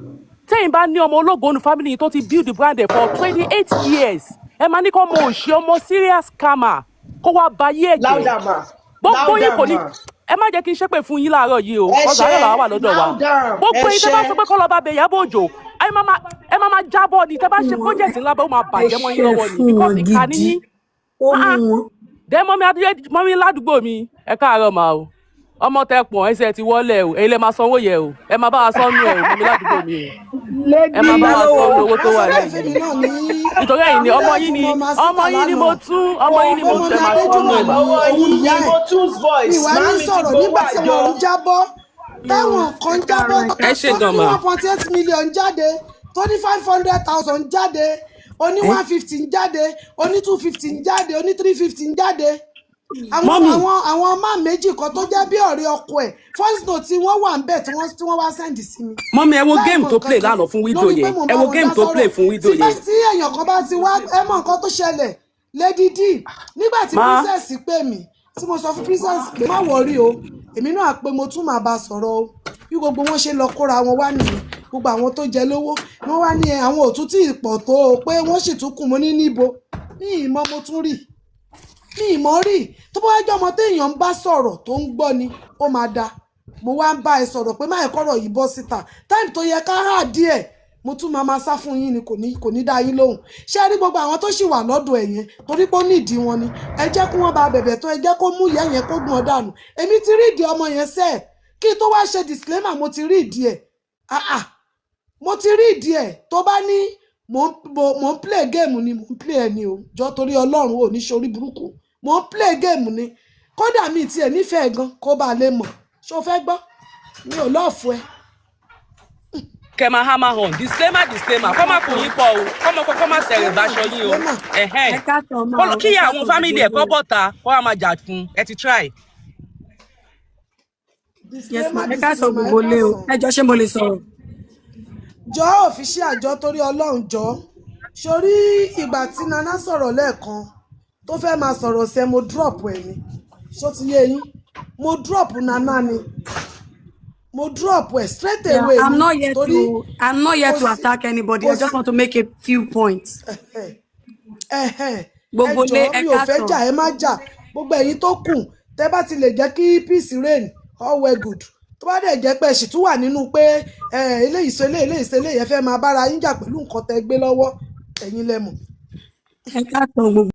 [SPEAKER 9] Tẹ́yìn bá ní ọmọ ológo nu family yìí tó ti build the brand ẹ̀ for 28 years, ẹ máa ní kọ́ ọmọ òṣì, ọmọ serious scammer, kó wá ba ayé ẹ̀ jẹ́.
[SPEAKER 4] Louder ma.
[SPEAKER 9] Gbogbo yín
[SPEAKER 4] Louder
[SPEAKER 9] kò ní
[SPEAKER 4] ma.
[SPEAKER 9] Ẹ má jẹ́ kí n ṣépè fún yín láàárọ̀ yìí o.
[SPEAKER 4] Ẹ
[SPEAKER 9] Ọ̀sán
[SPEAKER 4] ṣe
[SPEAKER 9] àárọ̀ làwa wà lọ́dọ̀ wa.
[SPEAKER 4] louder.
[SPEAKER 9] Gbogbo
[SPEAKER 4] Ẹ
[SPEAKER 9] yín tẹ́ bá
[SPEAKER 4] ṣe.
[SPEAKER 9] sọ pé kọ́ lọ bá bẹ Ìyábọ̀ Òjó, ẹ má máa jábọ̀ ni. Tẹ́ bá ṣe
[SPEAKER 6] Fún wọn
[SPEAKER 9] project ńlá bá, ó máa
[SPEAKER 6] ẹ
[SPEAKER 9] bàjẹ́ mọ́ yín
[SPEAKER 6] ṣe
[SPEAKER 9] lọ́wọ́ ni
[SPEAKER 6] fún
[SPEAKER 9] because
[SPEAKER 6] wọn
[SPEAKER 9] ìkà ni
[SPEAKER 6] gidi.
[SPEAKER 9] yín.
[SPEAKER 6] Ó mú
[SPEAKER 9] Ah,
[SPEAKER 6] wọn.
[SPEAKER 9] dẹ́ mọ́mí adúlé, mọ́mí ládùúgbò mi, ẹ káàárọ̀ mà o. Ọmọ tẹ pọ̀n ẹsẹ̀ ti wọ́lẹ̀ o. Èyí lẹ máa sanwó yẹ o. Ẹ máa bá wa sọ́nù ẹ o, mọ́mí ládùúgbò mi o. Ẹ máa
[SPEAKER 5] Lady
[SPEAKER 9] bá wa sọ́nù owó tó
[SPEAKER 3] Wọ́n
[SPEAKER 9] wà
[SPEAKER 3] sọ bẹ́ẹ̀
[SPEAKER 9] lẹ́yìn.
[SPEAKER 3] fẹ́mi náà ní
[SPEAKER 9] Nítorí ẹ̀yin ni
[SPEAKER 3] ní
[SPEAKER 9] ọmọ
[SPEAKER 3] láìfún
[SPEAKER 9] yín ni
[SPEAKER 3] mama
[SPEAKER 9] ọmọ
[SPEAKER 3] síta
[SPEAKER 9] yín ni mo
[SPEAKER 3] lánàá
[SPEAKER 9] tún ọmọ yín ni
[SPEAKER 3] pé
[SPEAKER 9] mo tún
[SPEAKER 3] mọ́mí
[SPEAKER 9] ẹ máa sọ́nù
[SPEAKER 3] Adéjùmọ̀
[SPEAKER 9] ẹ̀ mà.
[SPEAKER 3] ní
[SPEAKER 4] Ọwọ́
[SPEAKER 3] òun
[SPEAKER 4] yín
[SPEAKER 3] nìyá
[SPEAKER 4] ni
[SPEAKER 3] ẹ̀.
[SPEAKER 4] Motun's
[SPEAKER 3] Mi
[SPEAKER 4] voice.
[SPEAKER 3] wá ní
[SPEAKER 4] Màámi ti
[SPEAKER 3] sọ̀rọ̀
[SPEAKER 4] gbowó
[SPEAKER 3] nígbà tí
[SPEAKER 4] àjọ.
[SPEAKER 3] wọ́n ń jábọ́, táwọn kan
[SPEAKER 6] Ẹ
[SPEAKER 3] jábọ́,
[SPEAKER 6] káàárọ̀, ẹ
[SPEAKER 9] Ẹ ṣe
[SPEAKER 3] tó
[SPEAKER 9] gan
[SPEAKER 3] ní
[SPEAKER 9] mà.
[SPEAKER 3] 1.8 million jáde, tó ní 500,000 jáde, oní 150 ń jáde, oní 250 ń jáde, oní 350 ń jáde. Àwọn
[SPEAKER 9] Mọ́mì
[SPEAKER 3] àwọn máa méjì kan tó jẹ́ bí ọ̀rẹ́ ọkọ ẹ̀, voice note tí wọ́n wà ń bẹ̀ tí wọ́n wá send sí mi
[SPEAKER 9] Mọ́mì, ẹ wo
[SPEAKER 3] láì
[SPEAKER 9] game
[SPEAKER 3] mọ
[SPEAKER 9] tó
[SPEAKER 3] nǹkan
[SPEAKER 9] play
[SPEAKER 3] kan
[SPEAKER 9] lánàá fún widow
[SPEAKER 3] lórí pé
[SPEAKER 9] yẹn.
[SPEAKER 3] mò ń
[SPEAKER 9] Ẹ
[SPEAKER 3] bá
[SPEAKER 9] wo
[SPEAKER 3] wọn
[SPEAKER 9] game
[SPEAKER 3] dá
[SPEAKER 9] tó play
[SPEAKER 3] sọ̀rọ̀.
[SPEAKER 9] fún widow
[SPEAKER 3] Tí bá
[SPEAKER 9] yẹn.
[SPEAKER 3] tí èèyàn kan bá ti wá, ẹ mọ nǹkan tó ṣẹlẹ̀, Lady D, nígbà tí
[SPEAKER 9] Má
[SPEAKER 3] Princess pè mí, tí mo sọ fún Princess pé má worry o, èmi náà pé mo tún máa bá a sọ̀rọ̀ o, bí gbogbo wọn ṣe lọ kóra wọn wá nìyẹn. Gbogbo àwọn tó jẹ lówó ni wọ́n wá ní ẹ, àwọn ò tún tí ì pọ̀ tó o, pé wọ́n sì tún kù. Mo ní níbo ní ìmọ̀ mo tún rí ní ìmọ̀ rí. Tó bá wá jẹ́ ọmọ téèyàn ń bá sọ̀rọ̀ tó ń gbọ́ ni, ó máa da. Mo wá ń bá ẹ sọ̀rọ̀ pé má ẹ kọ́rọ̀ yìí bọ́ síta. Time tó yẹ ká hà díẹ̀, mo tún máa máa sá fún yín ni, kò ní dá yín lóhùn. Ṣé ẹ rí gbogbo àwọn tó sì wà lọ́dọ̀ ẹ̀ yẹn, torí pé ó nídìí wọn ni, ẹ jẹ́ kí wọ́n bá bẹ̀bẹ̀ tó, ẹ jẹ́ kó mú ìyá yẹn kó gbọ́n dànù. Èmi ti rí ìdí ọmọ yẹn sẹ́ẹ̀ kí n tó wá ṣe disclaimer. Mo ti rí ìdí ẹ̀. Ah ah, mo ti rí ìdí ẹ̀. Tó bá ní mò ń play game ni, mò ń play ẹ ni o. Jọ, torí Ọlọ́run, ò ní ṣorí burúkú. Mò ń play game ni. Kódà mi tiẹ̀ nífẹ̀ẹ́ gan, kó bá lè mọ̀. Ṣó fẹ́ gbọ́? Mi ò love ẹ.
[SPEAKER 9] Kẹ máa hammer on disclaimer, disclaimer, kọ́ máa kùn yín pọ̀ o, kọ́ mọ kọ́kọ́ máa tẹ̀rẹ̀ báṣọ yín o.
[SPEAKER 3] Disclaimer.
[SPEAKER 9] Ẹ̀hẹ́n.
[SPEAKER 6] Ẹ káàsán máa o,
[SPEAKER 9] Kí
[SPEAKER 6] ẹ
[SPEAKER 9] àwọn
[SPEAKER 6] káàsán
[SPEAKER 9] family
[SPEAKER 6] gbogbo
[SPEAKER 9] ẹ̀ kọ́
[SPEAKER 6] ilé.
[SPEAKER 9] bọ̀ta kọ́ wá máa jà fún ẹ ti try.
[SPEAKER 6] Yes ma,
[SPEAKER 3] Disclaimer,
[SPEAKER 6] ẹ káàsán
[SPEAKER 3] disclaimer. Ẹ
[SPEAKER 6] gbogbo ilé o.
[SPEAKER 3] káàsán.
[SPEAKER 6] Ẹ jọ, ṣé mo lè sọ̀rọ̀?
[SPEAKER 3] Jọ, òfìṣẹ́ àjọ, torí Ọlọ́run, jọ. Sórí ìgbà tí Nana sọ̀rọ̀ lẹ́ẹ̀kan tó fẹ́ máa sọ̀rọ̀ sẹ́, mo drop ẹ̀ ni. Ṣó ti yé yín? Mo drop Nana ni, mo drop ẹ̀ straight
[SPEAKER 6] Yeah,
[SPEAKER 3] away
[SPEAKER 6] I'm
[SPEAKER 3] ni
[SPEAKER 6] not here
[SPEAKER 3] torí
[SPEAKER 6] to I'm not here
[SPEAKER 3] kò
[SPEAKER 6] to
[SPEAKER 3] sí
[SPEAKER 6] attack anybody.
[SPEAKER 3] kò
[SPEAKER 6] I just
[SPEAKER 3] sí
[SPEAKER 6] want to make a few points.
[SPEAKER 3] Ẹ̀hẹ̀n, ẹ
[SPEAKER 6] Gbogbo ilé,
[SPEAKER 3] jọ̀ọ́,
[SPEAKER 6] ẹ
[SPEAKER 3] mi ò fẹ́
[SPEAKER 6] káàsán.
[SPEAKER 3] jà, ẹ má jà. Gbogbo ẹ̀yin tó kù, tẹ́ bá ti lè jẹ́ kí peace reign, all well good. Tó bá dẹ̀ jẹ́ pé ẹ sì tún wà nínú pé ẹ, eléyìí ṣe eléyìí, eléyìí ṣe eléyìí, ẹ fẹ́ máa bára yín jà pẹ̀lú nǹkan tẹ́ gbé lọ́wọ́, ẹ̀yin lẹ mọ̀.
[SPEAKER 6] Ẹ káàsán gbogbo.